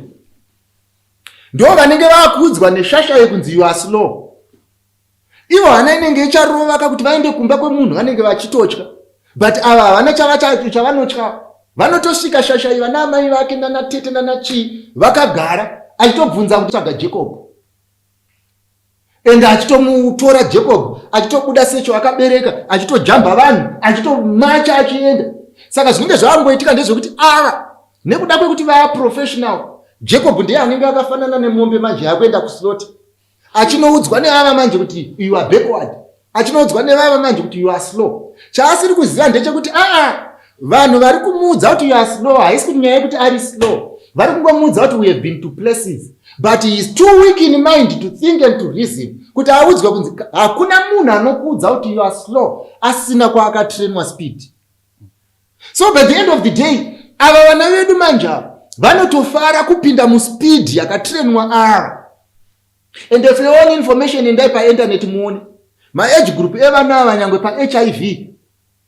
ndo vanenge vakuudzwa neshasha yekunzi you are slow. Ivo hana inenge icharova ka kuti vaende kumba kwemunhu vanenge vachitotya, but ava havana chavanotya. Vanotosvika shasha iyi vana amai vake nana tete nana chii vakagara, achitobvunza kuti tsvaga Jacob, and achitomutora Jacob achitobuda secho akabereka, achitojamba vanhu, achitomacha achienda. Saka zvinenge zvaangoitika ndezvekuti ava nekuda kwekuti vaa professional, Jacob ndiye anenge akafanana nemombe manje yakuenda kuslaughter, achinoudzwa neava manje kuti you are backward, achinoudzwa nevava manje kuti you are slow. Chaasiri kuziva ndechekuti aa vanhu vari kumuudza kuti you are slow haisi kuti nyaya yekuti ari slow, vari kungomuudza kuti we have been to places, but he is too weak in mind to think and to reason kuti audzwe kunzi hakuna munhu anokuudza kuti you are slow asina kwaakatrainwa speed. So by the end of the day ava vana vedu manje ava vanotofara kupinda muspeed yakatrainwa ava. And if you want information endai painternet muone maage group evana ava nyangwe paHIV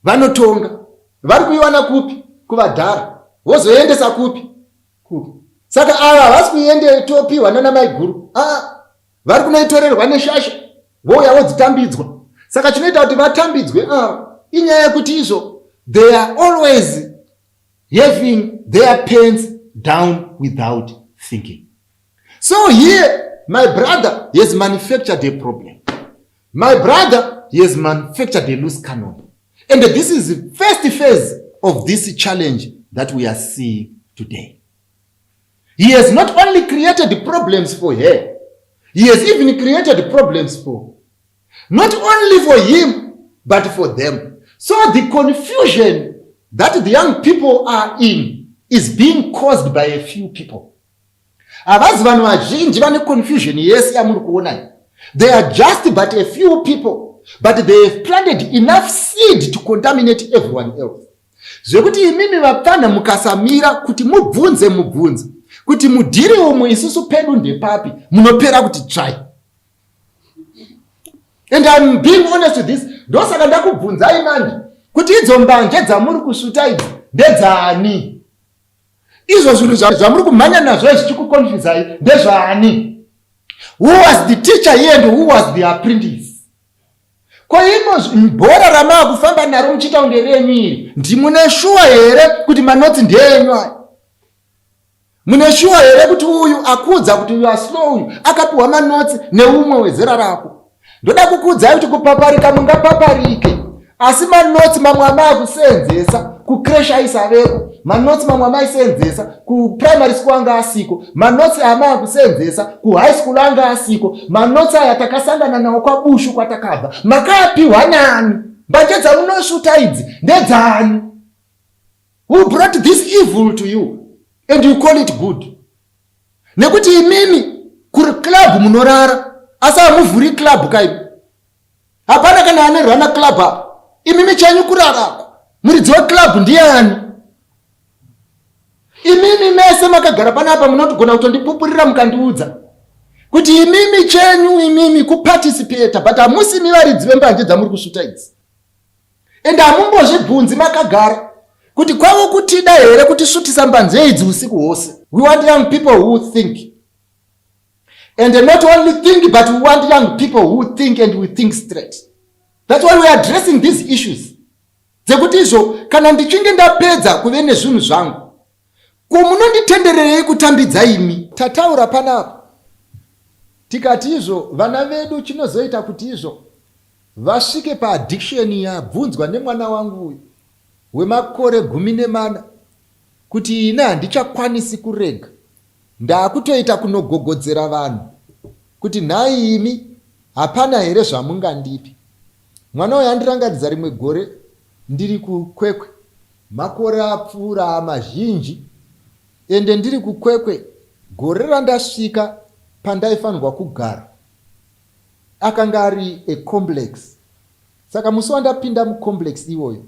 vanotonga. Vari kuiwana kupi? Kuvadhara. Vozoendesa kupi? Kupi. Saka ava havasi kuiende topiwa nana maiguru. Aa, vari kunoitorerwa neshasha vouya vodzitambidzwa. Saka chinoita kuti vatambidzwe ava inyaya yekuti izvo they are always having their pants down without thinking. So here my brother has manufactured a problem. My brother he has manufactured a loose cannon. And this is the first phase of this challenge that we are seeing today. He has not only created problems for her, he has even created problems for not only for him, but for them. So the confusion that the young people are in is being caused by a few people. Havazi vanhu vazhinji vane confusion yese yamuri kuona iyi. They are just but a few people, but they have planted enough seed to contaminate everyone else. Zvekuti imimi vapfanha mukasamira kuti mubvunze mubvunzo kuti mudhiri umu isusu pedu ndepapi, munopera kuti tsvai. And I'm being honest with this. Ndosaka ndakubvunzai manje kuti idzo mbanje dzamuri kusvuta idzi ndedzaani? Izvo zvinhu zvamuri kumhanya nazvo zvichikukonfuzai ndezvaani? Who was the teacher here and who was the apprentice? Ko imo bhora ramaa kufamba naro muchiita kunge renyu iri, ndimune shuwa here kuti manotsi ndeenyu aya? Mune shuwa here kuti uyu akuudza kuti uyu aslow uyu akapiwa manotsi neumwe wezera rako? Ndoda kukuudzai kuti kupaparika mungapaparike, asi manotsi mamwe amaakuseenzesa kucrash aisaveko, manotsi mamwe amaiseenzesa kuprimary school anga asiko, manotsi amaakuseenzesa kuhigh school anga asiko, manotsi aya takasangana nawo kwaBushu kwatakabva. Makaapiwa nani? Mbanje dzamunosvuta idzi ndedzani? Who brought this evil to you and you call it good? Nekuti imimi kuri club munorara asi hamuvhuri club kaimi. Hapana kana ane rana club apa. Imimi chenyu kurarako. Muridzi weclub ndiani? Imimi mese makagara panapa munotogona kutondipupurira mukandiudza kuti imimi chenyu imimi kuparticipata, but hamusi imi varidzi vembanje dzamuri kusvuta idzi. And hamumbozvibvunzi makagara kuti kwavo kutida here kutisvutisa mbanze idzi usiku hwose. We want young people who think. And not only think, but we want young people who think and we think straight. That's why we are addressing these issues. Dzekuti izvo kana ndichinge ndapedza kuve nezvinhu zvangu, ko munonditendererei kutambidza imi? Tataura panapa tikati izvo vana vedu chinozoita kuti izvo vasvike paaddiction yabvunzwa nemwana wangu uyu. wemakore 14 kuti ini handichakwanisi kurega, ndaakutoita kunogogodzera vanhu kuti nhai imi, hapana here zvamungandipi? Mwana uyu andirangaridza rimwe gore ndiri kuKwekwe, makore apfuura mazhinji, ende ndiri kuKwekwe gore randasvika pandaifanirwa kugara akanga ari ecomplex. Saka musi wandapinda mucomplex iwoyo,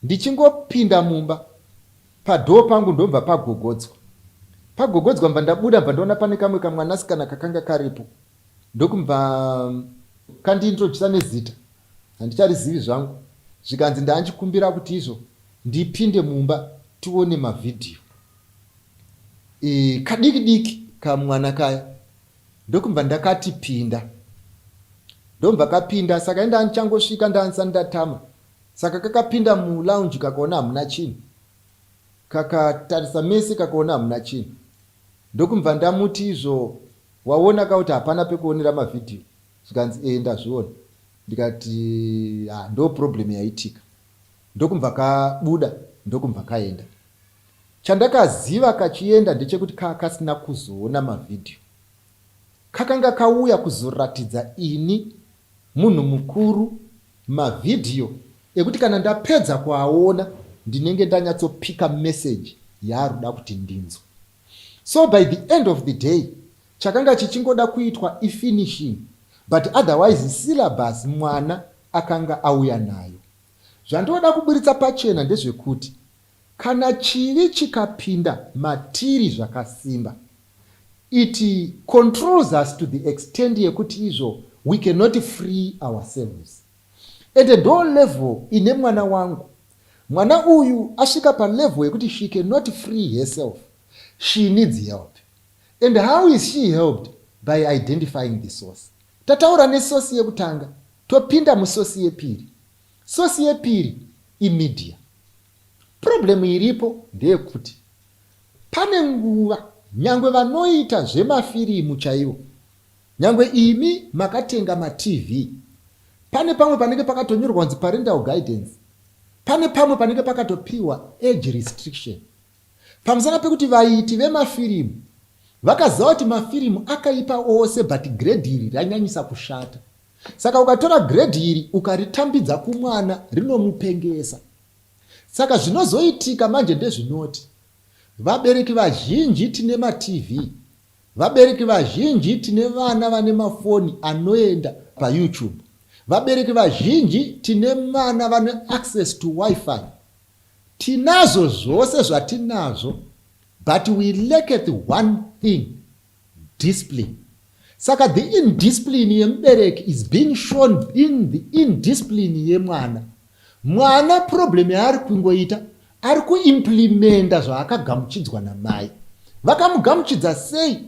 ndichingopinda mumba, padoor pangu ndobva pagogodzwa. Pagogodzwa, mbva ndabuda, mbva ndaona pane kamwe kamwanasikana kakanga karipo, ndokubva kandiintrodusa nezita, handicharizivi zvangu. Zvikanzi ndaanchikumbira kuti izvo ndipinde mumba tione mavhidhiyo. Kadiki diki kamwana kaya, ndokubva ndakati pinda, ndobva kapinda. Saka inda ndichangosvika, ndanisani ndatama. Saka kakapinda mulounge, kakaona hamuna chinhu, kakatarisa mese, kakaona hamuna chinhu. Ndokubva ndamuti izvo waona kauti hapana pekuonera mavhidhiyo? Zvikanzi e, ndazviona. Ndikati ha, ndo problem yaitika. Ndokubva kabuda, ndokubva kaenda. Chandakaziva kachienda ndechekuti kaa kasina kuzoona mavhidhiyo. Kakanga kauya kuzoratidza ini munhu mukuru mavhidhiyo ekuti kana ndapedza kuaona ndinenge ndanyatsopika message yaaruda kuti ndinzwe. So by the end of the day chakanga chichingoda kuitwa ifinishing, but otherwise syllabus mwana akanga auya nayo. Zvandinoda kuburitsa pachena ndezvekuti kana chivi chikapinda matiri zvakasimba, it controls us to the extent yekuti izvo we cannot free ourselves. Ende ndo level ine mwana wangu. Mwana uyu asvika palevel yekuti she cannot free herself, she needs help. And how is she helped? By identifying the source. Tataura nesource yekutanga, topinda musource yepiri. Source yepiri imedia. Problem iripo ndeyekuti pane nguva nyangwe vanoita zvemafirimu chaivo, nyangwe imi makatenga maTV, pane pamwe panenge pakatonyorwa kunzi parental guidance, pane pamwe panenge pakatopiwa age restriction, pamusana pekuti vaiti vemafirimu vakaziva kuti mafirimu akaipa ose, but grade iri ranyanyisa kushata. Saka ukatora grade iri ukaritambidza kumwana, rinomupengesa. Saka zvinozoitika manje ndezvinoti vabereki vazhinji tine maTV, vabereki vazhinji tine vana vane mafoni anoenda paYouTube, vabereki vazhinji tine vana vane access to WiFi. Tinazvo zvose zvatinazvo, but we lacketh one thing, discipline. Saka the indiscipline yemubereki is being shown in the indiscipline yemwana. Mwana problem yaari kungoita, ari kuimplementa zvaakagamuchidzwa namai. Vakamugamuchidza sei?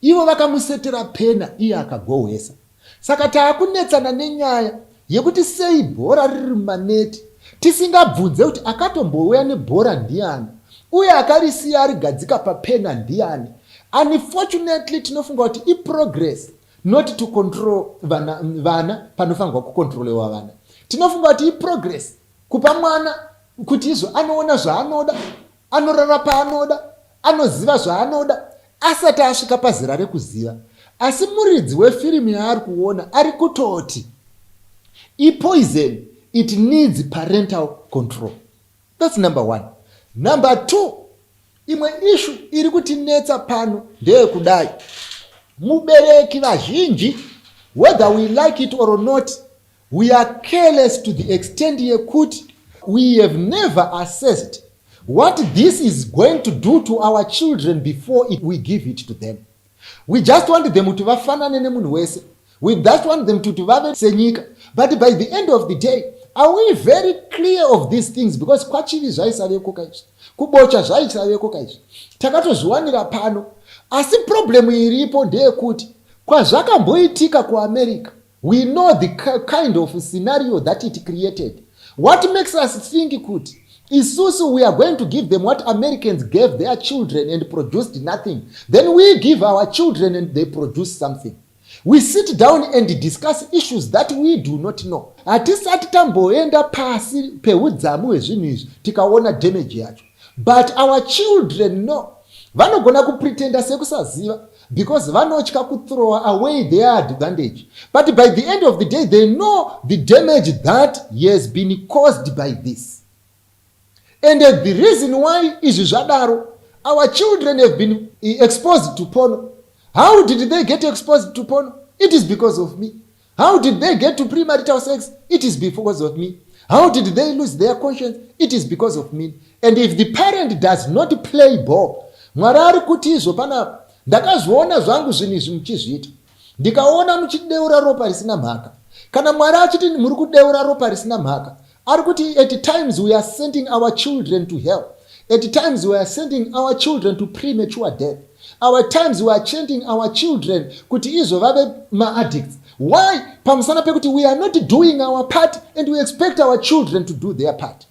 Ivo vakamusetera pena, iye akagohwesa. Saka taakunetsana nenyaya yekuti sei bhora riri mumaneti, tisingabvunze kuti akatombouya nebhora ndiani uye akarisiya arigadzika papena ndiani. Unfortunately tinofunga kuti iprogress not to control vana. Vana panofanirwa kucontrolewa vana, tinofunga kuti iprogress kupa mwana kuti izvo anoona zvaanoda, anorara paanoda, anoziva zvaanoda asati asvika pazera rekuziva. Asi muridzi wefirimu yaari kuona ari kutoti ipoison, it needs parental control. That's number one. Number two, imwe issue iri kutinetsa pano ndeyekudai: mubereki vazhinji, whether we like it or not, we are careless to the extent yekuti we have never assessed what this is going to do to our children before we give it to them. We just want them kuti vafanane nemunhu wese, we just want them kuti vave senyika, but by the end of the day, are we very clear of these things? Because kwaChivi zvaisaveko kaizvi, kuBocha zvaisaveko kaizvi, takatozviwanira pano. Asi problem iripo ndeyekuti kwazvakamboitika kuAmerica, we know the kind of scenario that it created. What makes us think kuti isusu we are going to give them what Americans gave their children and produced nothing, then we give our children and they produce something? We sit down and discuss issues that we do not know. Hatisati tamboenda pasi peudzamu hwezvinhu izvi tikaona damage yacho. But our children know. Vanogona kupretenda sekusaziva because vanotya kuthrow away their advantage. But by the end of the day, they know the damage that has been caused by this. And the reason why izvi zvadaro, our children have been exposed to porno. How did they get exposed to porno? It is because of me. How did they get to premarital sex? It is because of me. How did they lose their conscience? It is because of me. And if the parent does not play ball, Mwari ari kuti izvo panapa, ndakazviona zvangu zvinhu izvi muchizviita, ndikaona muchideura ropa risina mhaka. Kana Mwari achiti muri kudeura ropa risina mhaka, ari kuti at times we are sending our children to hell. At times we are sending our children to premature death. Our times we are sending our children kuti izvo vave maaddicts. Why? Pamusana pekuti we are not doing our part and we expect our children to do their part.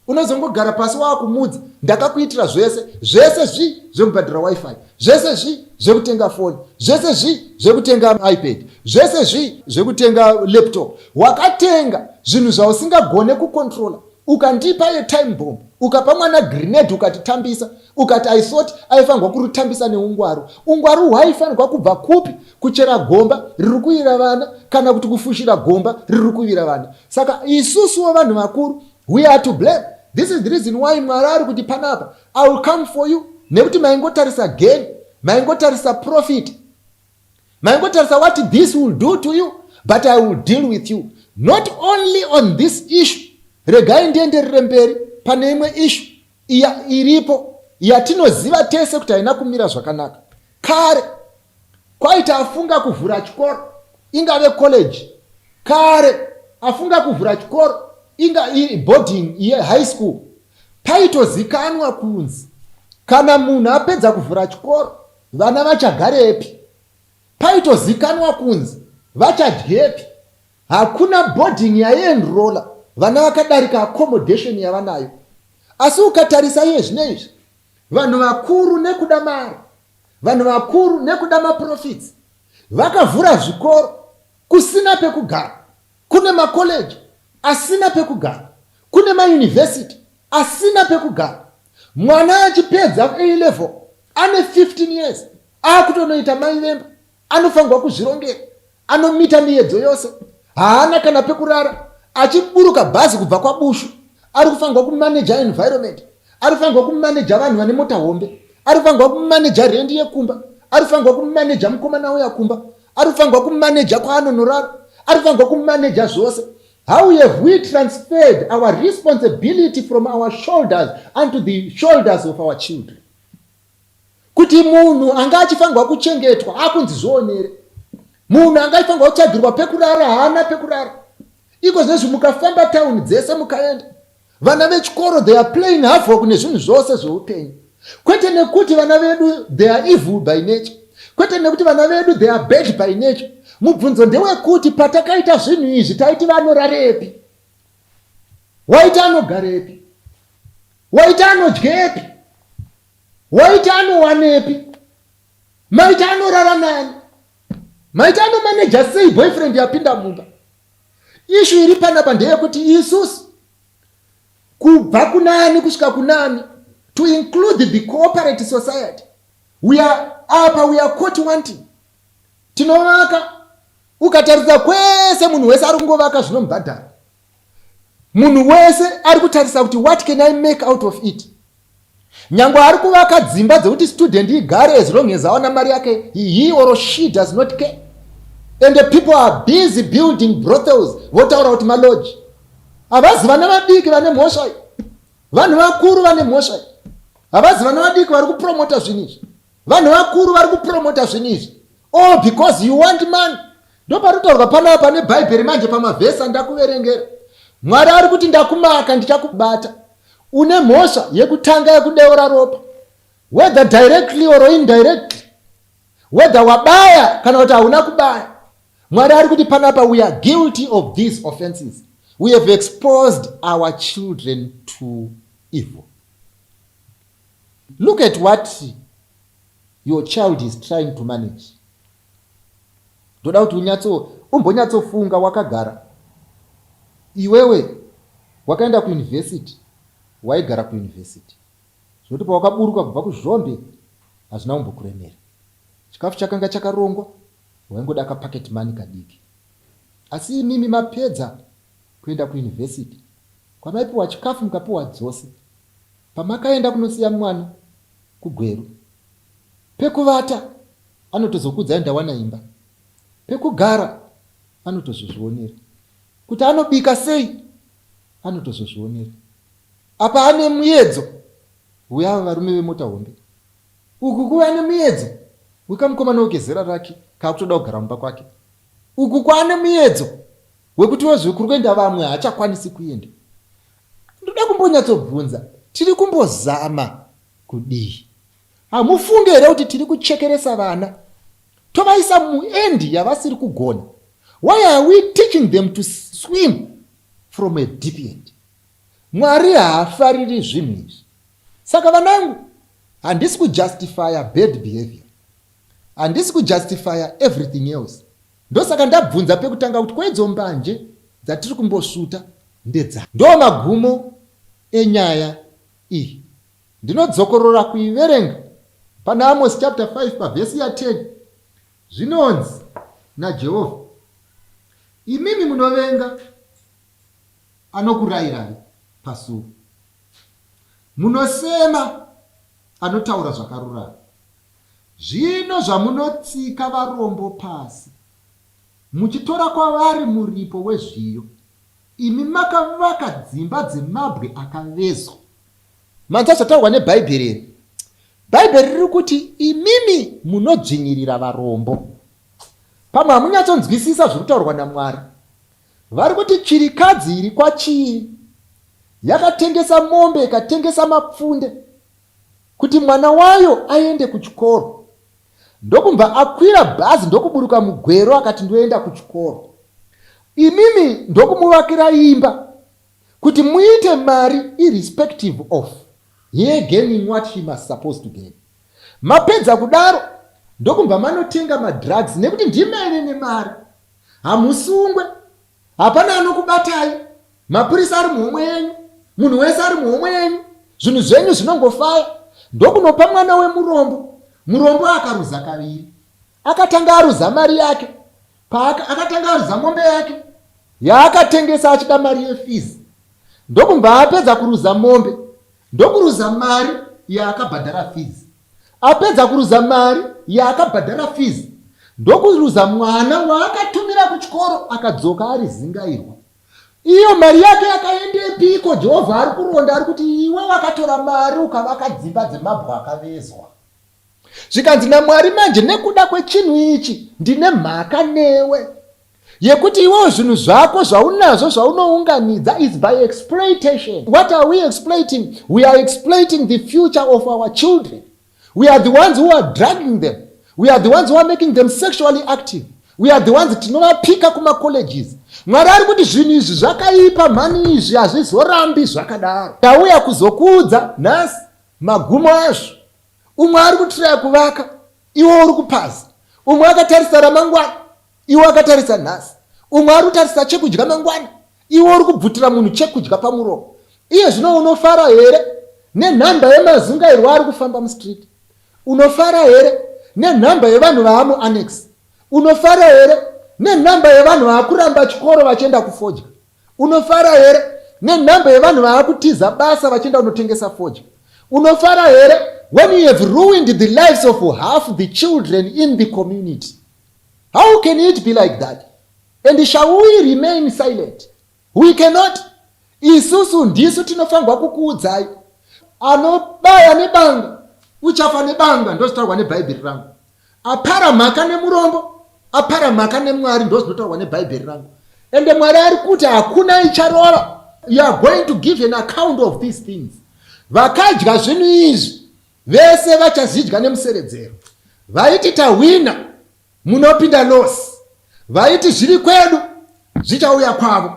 Unozongogara pasi waakumudza, ndakakuitira zvese zvese, zvi zvekubhadhara WiFi, zvese zvi zvekutenga foni, zvese zvi zvekutenga iPad, zvese zvi zvekutenga laptop. Wakatenga zvinhu zvausingagone kucontrola, ukandipa yetime bomb, ukapa mwana grenade, ukatitambisa, ukati I thought aifanirwa kurutambisa neungwaru. Ungwaru hwaifanirwa kubva kupi? Kuchera gomba riri kuwira vana kana kuti kufushira gomba riri kuwira vana? Saka isusuwo vanhu vakuru, we are to blame. This is the reason why Mwari ari kuti panapa, "I will come for you," nekuti maingotarisa gain, maingotarisa profit, maingotarisa what this will do to you, but I will deal with you not only on this issue. Regai ndienderere mberi pane imwe issue iya iripo yatinoziva tese kuti haina kumira zvakanaka. Kare kwaita afunga kuvhura chikoro, ingave college, kare afunga kuvhura chikoro, inga iri boarding yehigh school, paitozikanwa kunzi kana munhu apedza kuvhura chikoro, vana vachagarepi. Paitozikanwa kunzi vachadyepi. Hakuna boarding yaienrola vana vakadarika accommodation yavanayo. Asi ukatarisa iye zvino izvi, vanhu vakuru nekuda mari, vanhu vakuru nekuda maprofits, vakavhura zvikoro kusina pekugara. Kune makoleji asina pekugara, kune mayunivhesiti asina pekugara. Mwana achipedza A level ane 15 years, akutonoita mai vemba, anofanirwa kuzvirongera, anomita miedzo yose, haana kana pekurara. Achiburuka bhazi kubva kwaBushu, ari kufanirwa kumaneja environment, ari kufanirwa kumaneja vanhu vane mota hombe, ari kufanirwa kumaneja rendi yekumba, ari kufanirwa kumaneja mukomana uya kumba, ari kufanirwa kumaneja kwaanonorara, ari kufanirwa kumaneja zvose. How have we transferred our responsibility from our shoulders unto the shoulders of our children, kuti munhu anga achifanirwa kuchengetwa akunzi zvionere? Munhu anga achifanirwa kutsvagirwa pekurara haana pekurara. Iko zvinezvi mukafamba tauni dzese, mukaenda, vana vechikoro, they are playing havoc nezvinhu zvose zveupenyu. Kwete nekuti vana vedu they are evil by nature, kwete nekuti vana vedu they are bad by nature. Mubvunzo ndewekuti patakaita zvinhu izvi, taiti vanorarepi? Waiti anogarepi? Waiti anodyepi? Waiti anowanepi? Maiti anorara nani? Maiti anomaneja sei boyfriend yapinda mumba? Issue iri panapa ndeyekuti isusu, kubva kunani kusvika kunani, to include the cooperative society, we are apa, we are caught wanting. Tinovaka, ukatarisa kwese, munhu wese ari kungovaka zvinomubhadhara. Munhu wese ari kutarisa kuti what can I make out of it. Nyange ari kuvaka dzimba dzekuti student igare, as long as awana mari yake, he or she does not care. And the people are busy building brothels, votaura kuti malodge. Havazi vana vadiki vane mhosva, vanhu vakuru vane mhosva. Havazi vana vadiki vari kupromota zvinhu izvi, vanhu vakuru vari kupromota zvinhu izvi. Oh, because you want money. Ndoparitaurwa panapa nebhaibheri manje pamavhesi andakuverengera. Mwari ari kuti, "Ndakumaka, ndichakubata. Une mhosva yekutanga yekudeura ropa, whether directly or indirectly, whether wabaya kana kuti hauna kubaya." Mwari ari kuti panapa we are guilty of these offenses. We have exposed our children to evil. Look at what your child is trying to manage. Ndoda kuti unyatso umbonyatsofunga wakagara. Iwewe wakaenda kuuniversity, waigara kuuniversity. Zvinoti pawakaburuka kubva kuZhombe hazvina kumbokuremera. Chikafu chakanga chakarongwa, waingoda kapocket money kadiki. Asi imimi mapedza kuenda kuuniversity, kwamaipiwa chikafu mukapiwa dzose, pamakaenda kunosiya mwana kuGweru, pekuvata anotozokuudzai ndawana imba, pekugara anotozozvionera, kuti anobika sei anotozozvionera. Apa ane muyedzo weava varume vemota hombe. Uku kuve ane muyedzo wekamukomana wekezera rake kaakutoda kugara mumba kwake. Uku kwaane muyedzo wekuti wezve kuri kuenda vamwe haachakwanisi kuenda. Ndoda kumbonyatsobvunza, tiri kumbozama kudii? Hamufunge here kuti tiri kuchekeresa vana tovaisa muend yavasiri kugona? Why are we teaching them to swim from a deep end? Mwari haafariri zvinhu izvi. Saka vanangu, handisi kujustifya bad behavior. Handisi kujustifya everything else. Ndosaka ndabvunza pekutanga kuti koidzo mbanje dzatiri kumbosvuta ndedza. Ndo magumo enyaya iyi. Ndinodzokorora kuiverenga pana Amos chapter 5 pavhesi ya 10. Zvinonzi naJehovha, Imimi munovenga anokurayirai pasuo, munosema anotaura zvakarurama. Zvino zvamunotsika varombo pasi, muchitora kwavari muripo wezviyo, imi makavaka dzimba dzemabwe akavezwa. Manzwa zvataurwa neBhaibheri here? Bhaibheri riri kuti imimi munodzvinyirira varombo. Pamwe hamunyatsonzwisisa zviri kutaurwa naMwari. Vari kuti chirikadzi iri kwaChii yakatengesa mombe ikatengesa mapfunde kuti mwana wayo aende kuchikoro ndokubva akwira bhazi ndokuburuka mugwero akati ndoenda kuchikoro. Imimi ndokumuvakira imba kuti muite mari irrespective of her gaining what she must supposed to gain. Mapedza kudaro ndokubva manotenga madrugs nekuti ndimaive nemari. Hamusungwe, hapana anokubatai, mapurisa ari muhomwe yenyu, munhu wese ari muhomwe yenyu, zvinhu zvenyu zvinongofaya. Ndokunopa mwana wemurombo, murombo akaruza kaviri. Akatanga aruza mari yake, paaka akatanga aruza mombe yake yaakatengesa achida mari yefees. Ndokubva apedza kuruza mombe, ndokuruza mari yaakabhadhara fees. Apedza kuruza mari yaakabhadhara fees ndokuruza mwana waakatumira kuchikoro akadzoka ari zingairwa. Iyo mari yake yakaendepiko? Jehovha ari kuronda ari kuti iwe wakatora mari ukavaka dzimba dzemabwe akavezwa. Zvikanzi naMwari manje nekuda kwechinhu ichi ndine mhaka newe yekuti iwewo zvinhu zvako zvaunazvo zvaunounganidza is by exploitation. What are we exploiting? We are exploiting the future of our children. We are the ones who are drugging them. We are the ones who are making them sexually active. We are the ones tinovapika kumacolleges. Mwari ari kuti zvinhu izvi zvakaipa mhani izvi hazvizorambi zvakadaro. Ndauya kuzokuudza nhasi magumo azvo. Umwe ari kutraya kuvaka, iwe uri kupaza. Umwe akatarisa ramangwana, iwe akatarisa nhasi. Umwe ari kutarisa chekudya mangwana, iwe uri kubvutira munhu chekudya pamuromo. Iye zvino unofara here nenhamba yemazungairwa ari kufamba mustreet? Unofara here nenhamba yevanhu vaamuannex? Unofara here nenhamba yevanhu vaakuramba chikoro vachienda kufodya? Unofara here nenhamba yevanhu vaakutiza basa vachienda kunotengesa fodya? Unofara here when you have ruined the lives of half the children in the community? How can it be like that? And shall we remain silent? We cannot. Isusu ndisu tinofanirwa kukuudzai. Anobaya nebanga uchafa nebanga, ndozvitaurwa neBhaibheri rangu. Apara mhaka nemurombo, apara mhaka neMwari, ndozvinotaurwa neBhaibheri rangu. Ende Mwari ari kuti hakuna icharova. You are going to give an account of these things. Vakadya zvinhu izvi vese vachazvidya nemuseredzero. Vaiti tahwina munopinda loss. Vaiti zviri kwedu zvichauya kwavo.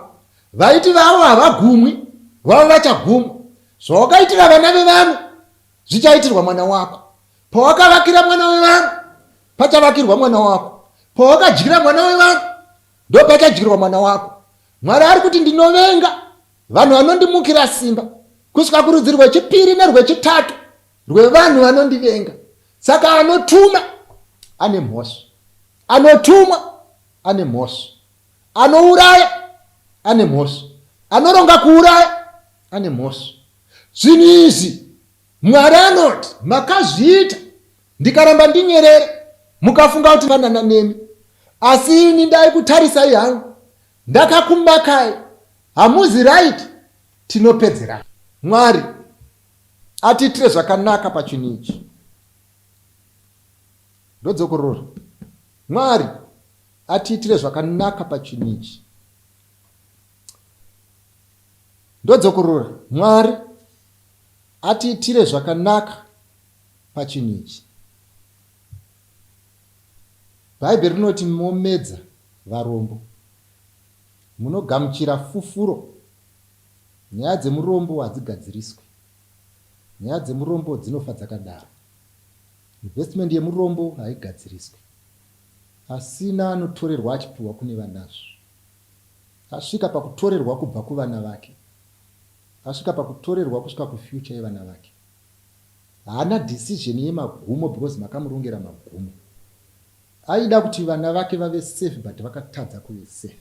Vaiti vavo havagumwi, vavo vachagumwa. Zvawakaitira vana vevamwe zvichaitirwa mwana wako. Pawakavakira mwana wevamwe pachavakirwa mwana wako. Pawakadyira mwana wevanhu ndopachadyirwa mwana wako. Mwari ari kuti ndinovenga vanhu vanondimukira simba kusvika kurudzi rwechipiri nerwechitatu rwevanhu vanondivenga. Saka anotuma ane mhosva, anotumwa ane mhosva, anouraya ane mhosva, anoronga kuuraya ane mhosva. Zvinhu izvi Mwari anoti makazviita ndikaramba ndinyerere mukafunga kuti vanana nemi asi ini ndaikutarisai hangu ndakakumakai hamuzi right tinopedzerana. Mwari atiitire zvakanaka pachinhu ichi. Ndodzokorora. Mwari atiitire zvakanaka pachinhu ichi. Ndodzokorora. Mwari atiitire zvakanaka pachinhu ichi. Bhaibheri rinoti momedza varombo. Munogamuchira fufuro. Nyaya dzemurombo hadzigadziriswi. Nyaya dzemurombo dzinofa dzakadaro. Investment yemurombo haigadziriswi. Asina anotorerwa achipiwa kune vanazvo. Asvika pakutorerwa kubva kuvana vake. Asvika pakutorerwa kusvika kufuture yevana vake. Haana decision yemagumo because makamurongera magumo. Aida kuti vana vake vave safe but vakatadza kuve safe.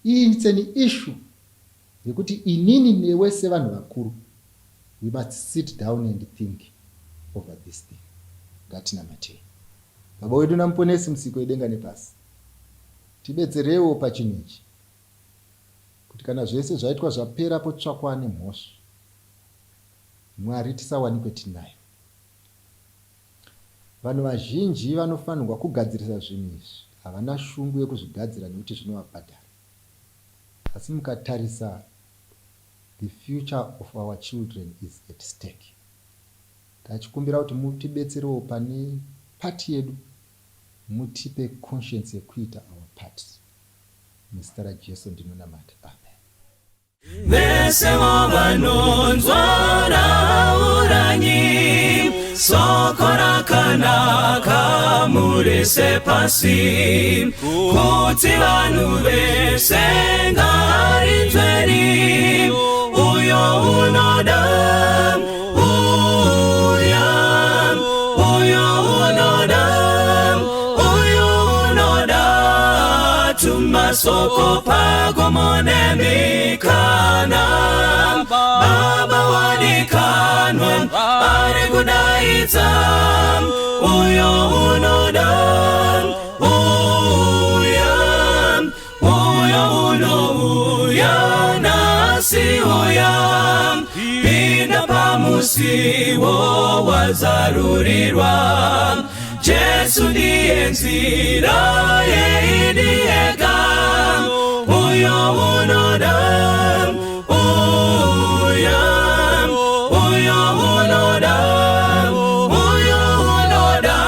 It's an issue yekuti inini newe sevanhu vakuru we must sit down and think over this thing. Ngatinamatei. Baba wedu naMuponesi Musiki wedenga nepasi, tibetserewo pachinhu ichi kuti kana zvese zvaitwa zvapera potsvakwa ane mhosva, Mwari tisawanikwe tinayo. Vanhu vazhinji vanofanirwa kugadzirisa zvinhu izvi havana shungu yekuzvigadzira nekuti zvinovabhadhara. Asi mukatarisa the future of our children is at stake. Tachikumbira kuti mutibetserewo pane part yedu mutipe conscience yekuita our part. Muzita raJesu ndinonamata. Amen. Vese vo vanonzwa rauranyi soko rakanaka murise pasi kuti vanhu vese ngarinzweri uyo unoda uya uyo unoda uyo unoda tumasoko pagomo nemikana baba wadikanwa ari kudaidza uyo unoda uya uyo unouya nhasi uya pinda pamusiwo wazarurirwa Jesu ndiye nzira yeidi ega uyo unoda uya uyo unoda uyo unoda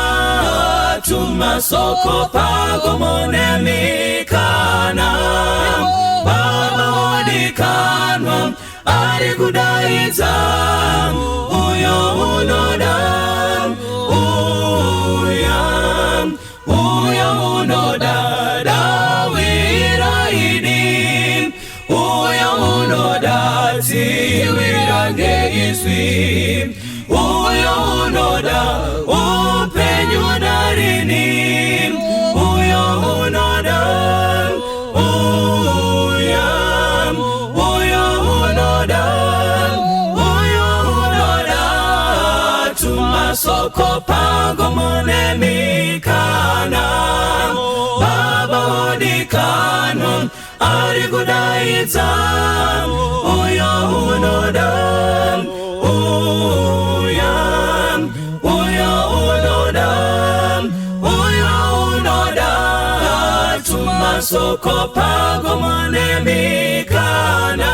tumasoko pagomo nemikana baba wodikanwa ari kudaidza uyo unoda uya uyo unoda dawira ini uyo unoda tsiwira ngeizwi uyo unoda upenyu narini uyo unoda uya uyo unoda uyo unoda tumasoko pagomo nemikana baba wodikanwa ari kudaidza uyo unoda uya uyo unoda uyo unoda tumasoko pagomo nemikana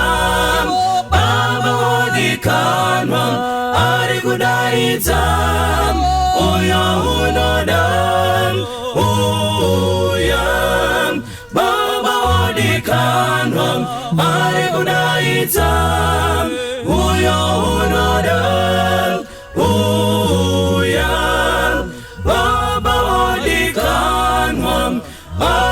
baba wodikanwa ari kudaidza uyo unoda uya baba wodikanwa ari kudaidza uyo unoda uya baba wodikanwa. Ari